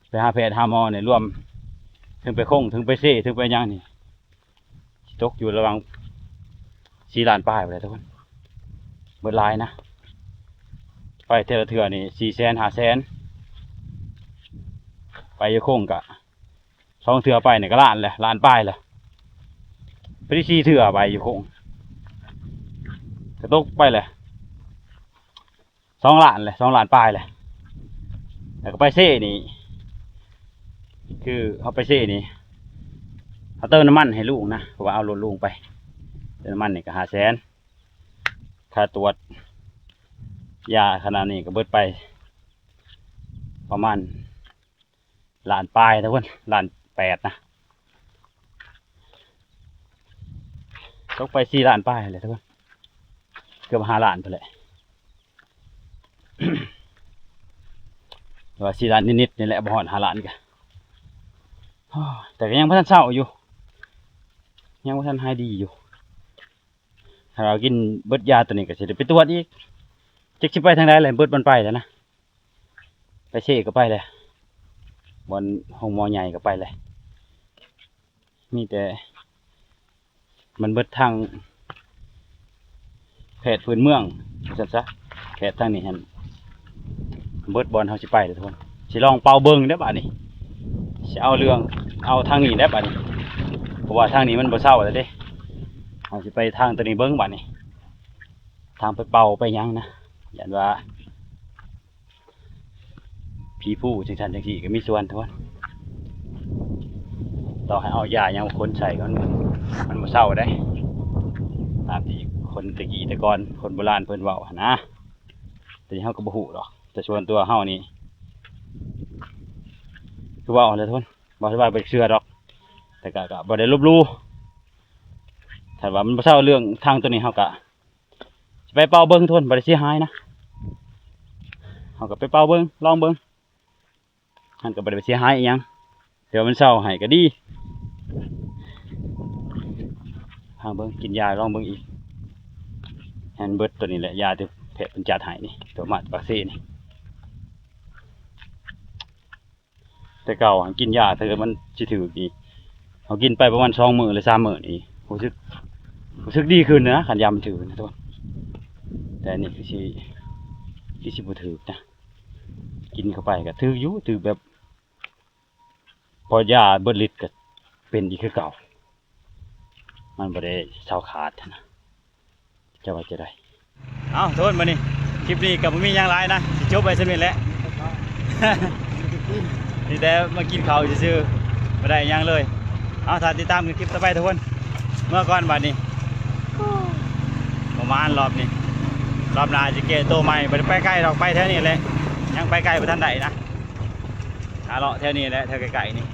ໄປຫາແພດຫາໝໍນີ້ ລວມ ເຖິງໄປຄົງ ເຖິງໄປເຊ ເຖິງໄປຫຍັງນີ້ ຊິຕົກຢູ່ລະຫວ່າງສີ່ລ້ານປາຍພຸ້ນແຫຼະທຸກຄົນ. ເບິດຫຼາຍນະ ໄປແຕ່ລະເທື່ອນີ້ສີ່ແສນ ຫ້າແສນ. ໄປຢູ່ຄົງກະ ສອງເທື່ອໄປນີ້ກໍລ້ານແຫຼະ ລ້ານປາຍແຫຼະ. ໄປໄດ້ສີ່ເທື່ອໄປຢູ່ຄົງ ກໍຕົກໄປແຫຼະ ສອງລ້ານແຫຼະ ສອງລ້ານປາຍແຫຼະ. ແລ້ວກໍໄປເຊນີ້ ຄືເຮົາໄປເຊນີ້ ເຮົາເຕີມນ້ຳມັນໃຫ້ລຸງນະ ເພາະວ່າເອົາລົດລຸງໄປ ເຕີມນ້ຳມັນນີ້ກໍຫ້າແສນ. ຄ່າຕວດຢາຂະໜາດນີ້ກໍເບິດໄປປະມານ ລ້ານປາຍທຸກຄົນ ລ້ານແປດນະ ຕົກໄປສີ່ລ້ານປາຍແຫຼະທຸກຄົນ ເກືອບຫ້າລ້ານພຸ້ນແຫຼະ ວ່າສີ່ລ້ານນິດໆນີ້ແຫຼະ ບໍ່ຮອດຫ້າລ້ານກະ ແຕ່ກະຍັງບໍ່ທັນເຊົາຢູ່ ຍັງບໍ່ທັນຫາຍດີຢູ່. ຖ້າວ່າກິນເບິດຢາໂຕນີ້ກະຊິໄດ້ໄປກວດອີກ ຈັກຊິໄປທາງໃດແຫຼະ ເບິດບ່ອນໄປແລ້ວນະ ໄປເຊກະໄປແລ້ວ ບ່ອນໂຮງໝໍໃຫຍ່ກະໄປແລ້ວ ມີແຕ່ມັນເບິດທາງແພດພື້ນເມືອງວ່າຊັ້ນຊະ ແພດທາງນີ້ຫັ້ນ ເບິດບ່ອນເຮົາຊິໄປເດ້ທຸກຄົນ ຊິລອງເປົ່າເບິ່ງເດ້ບາດນີ້ ຊິເອົາເລື່ອງ ເອົາທາງນີ້ແຫຼະບາດນີ້ ເພາະວ່າທາງນີ້ມັນບໍ່ເຊົາແລ້ວເດ້ ເຮົາຊິໄປທາງໂຕນີ້ເບິ່ງບາດນີ້ ທາງໄປເປົ່າໄປຫຍັງນະ ຢ້ານວ່າຜີຜູ້ຈັ່ງຊັ້ນຈັ່ງຊີ້ກະມີສ່ວນທຸກຄົນ ຕໍ່ໃຫ້ເອົາຢາຫຍັງມາຄົນໃສ່ກະ ມັນ ມັນບໍ່ເຊົາເດ້ ຕາມທີ່ຄົນແຕ່ກີ້ແຕ່ກ່ອນ ຄົນໂບລານເພິ່ນເວົ້າຫັ້ນນະ ແຕ່ເຮົາກະບໍ່ຮູ້ດອກ ແຕ່ສ່ວນຕົວເຮົານີ້ ຄືເວົ້າຫັ້ນແຫຼະທຸກຄົນ ບໍ່ໄດ້ວ່າບໍ່ເຊື່ອດອກ ແຕ່ກະ ກະບໍ່ໄດ້ລົບຫຼູ່ ຖ້າວ່າມັນບໍ່ເຊົາເລື່ອງທາງໂຕນີ້ ເຮົາກະຊິໄປເປົ່າເບິ່ງທຸກຄົນ ບໍ່ໄດ້ເສຍຫາຍນະ ເຮົາກະໄປເປົ່າເບິ່ງ ລອງເບິ່ງ ມັນກະບໍ່ໄດ້ເສຍຫາຍອີ່ຫຍັງ ແຕ່ວ່າມັນເຊົາໃຫ້ກະດີ ລອງເບິ່ງ ກິນຢາລອງເບິ່ງອີກ ໃຫ້ມັນເບິດໂຕນີ້ແຫຼະ ຢາທີ່ແພດເພິ່ນຈັດໃຫ້ນີ້ ໂຕມາຈາກປາກເຊນີ້ ແຕ່ເກົ່າຫັ້ນກິນຢາເທື່ອມັນຊິຖືກນີ້ ເຮົາກິນໄປປະມານສອງມື້ຫຼືສາມມື້ນີ້ ຮູ້ສຶກ ຮູ້ສຶກດີຂຶ້ນນະ ຄັນຢາມັນຖືກນະທຸກຄົນ ແຕ່ອັນນີ້ຄືຊິ ຄືຊິບໍ່ຖືກນະ ກິນເຂົ້າໄປກະຖືກຢູ່ ຖືກແບບ ພໍຢາເບິດລິດກະເປັນອີກຄືເກົ່າ ມັນບໍ່ໄດ້ເຊົາຂາດຫັ້ນນະ ຈະວ່າຈັ່ງໃດ. ເອົ້າ ທຸກຄົນ ບາດນີ້ຄລິບນີ້ກະບໍ່ມີຫຍັງຫຼາຍນະ ຊິຈົບໄວ້ສ່ຳນີ້ແຫຼະ ມີແຕ່ມາກິນເຂົ້າຊື່ໆ ບໍ່ໄດ້ຫຍັງເລີຍ. ເອົາ ຖ້າຕິດຕາມກັນຄລິບຕໍ່ໄປທຸກຄົນ ເມືອກ່ອນບາດນີ້ ປະມານລອບນີ້ ລອບໜ້າຊິແກ້ໂຕໃໝ່ ບໍ່ໄດ້ໄປໄກດອກ ໄປແຖວນີ້ແຫຼະ ຍັງໄປໄກບໍ່ທັນໄດ້ນະ ຫາເລາະແຖວນີ້ແຫຼະ ແຖວໃກ້ໆນີ້.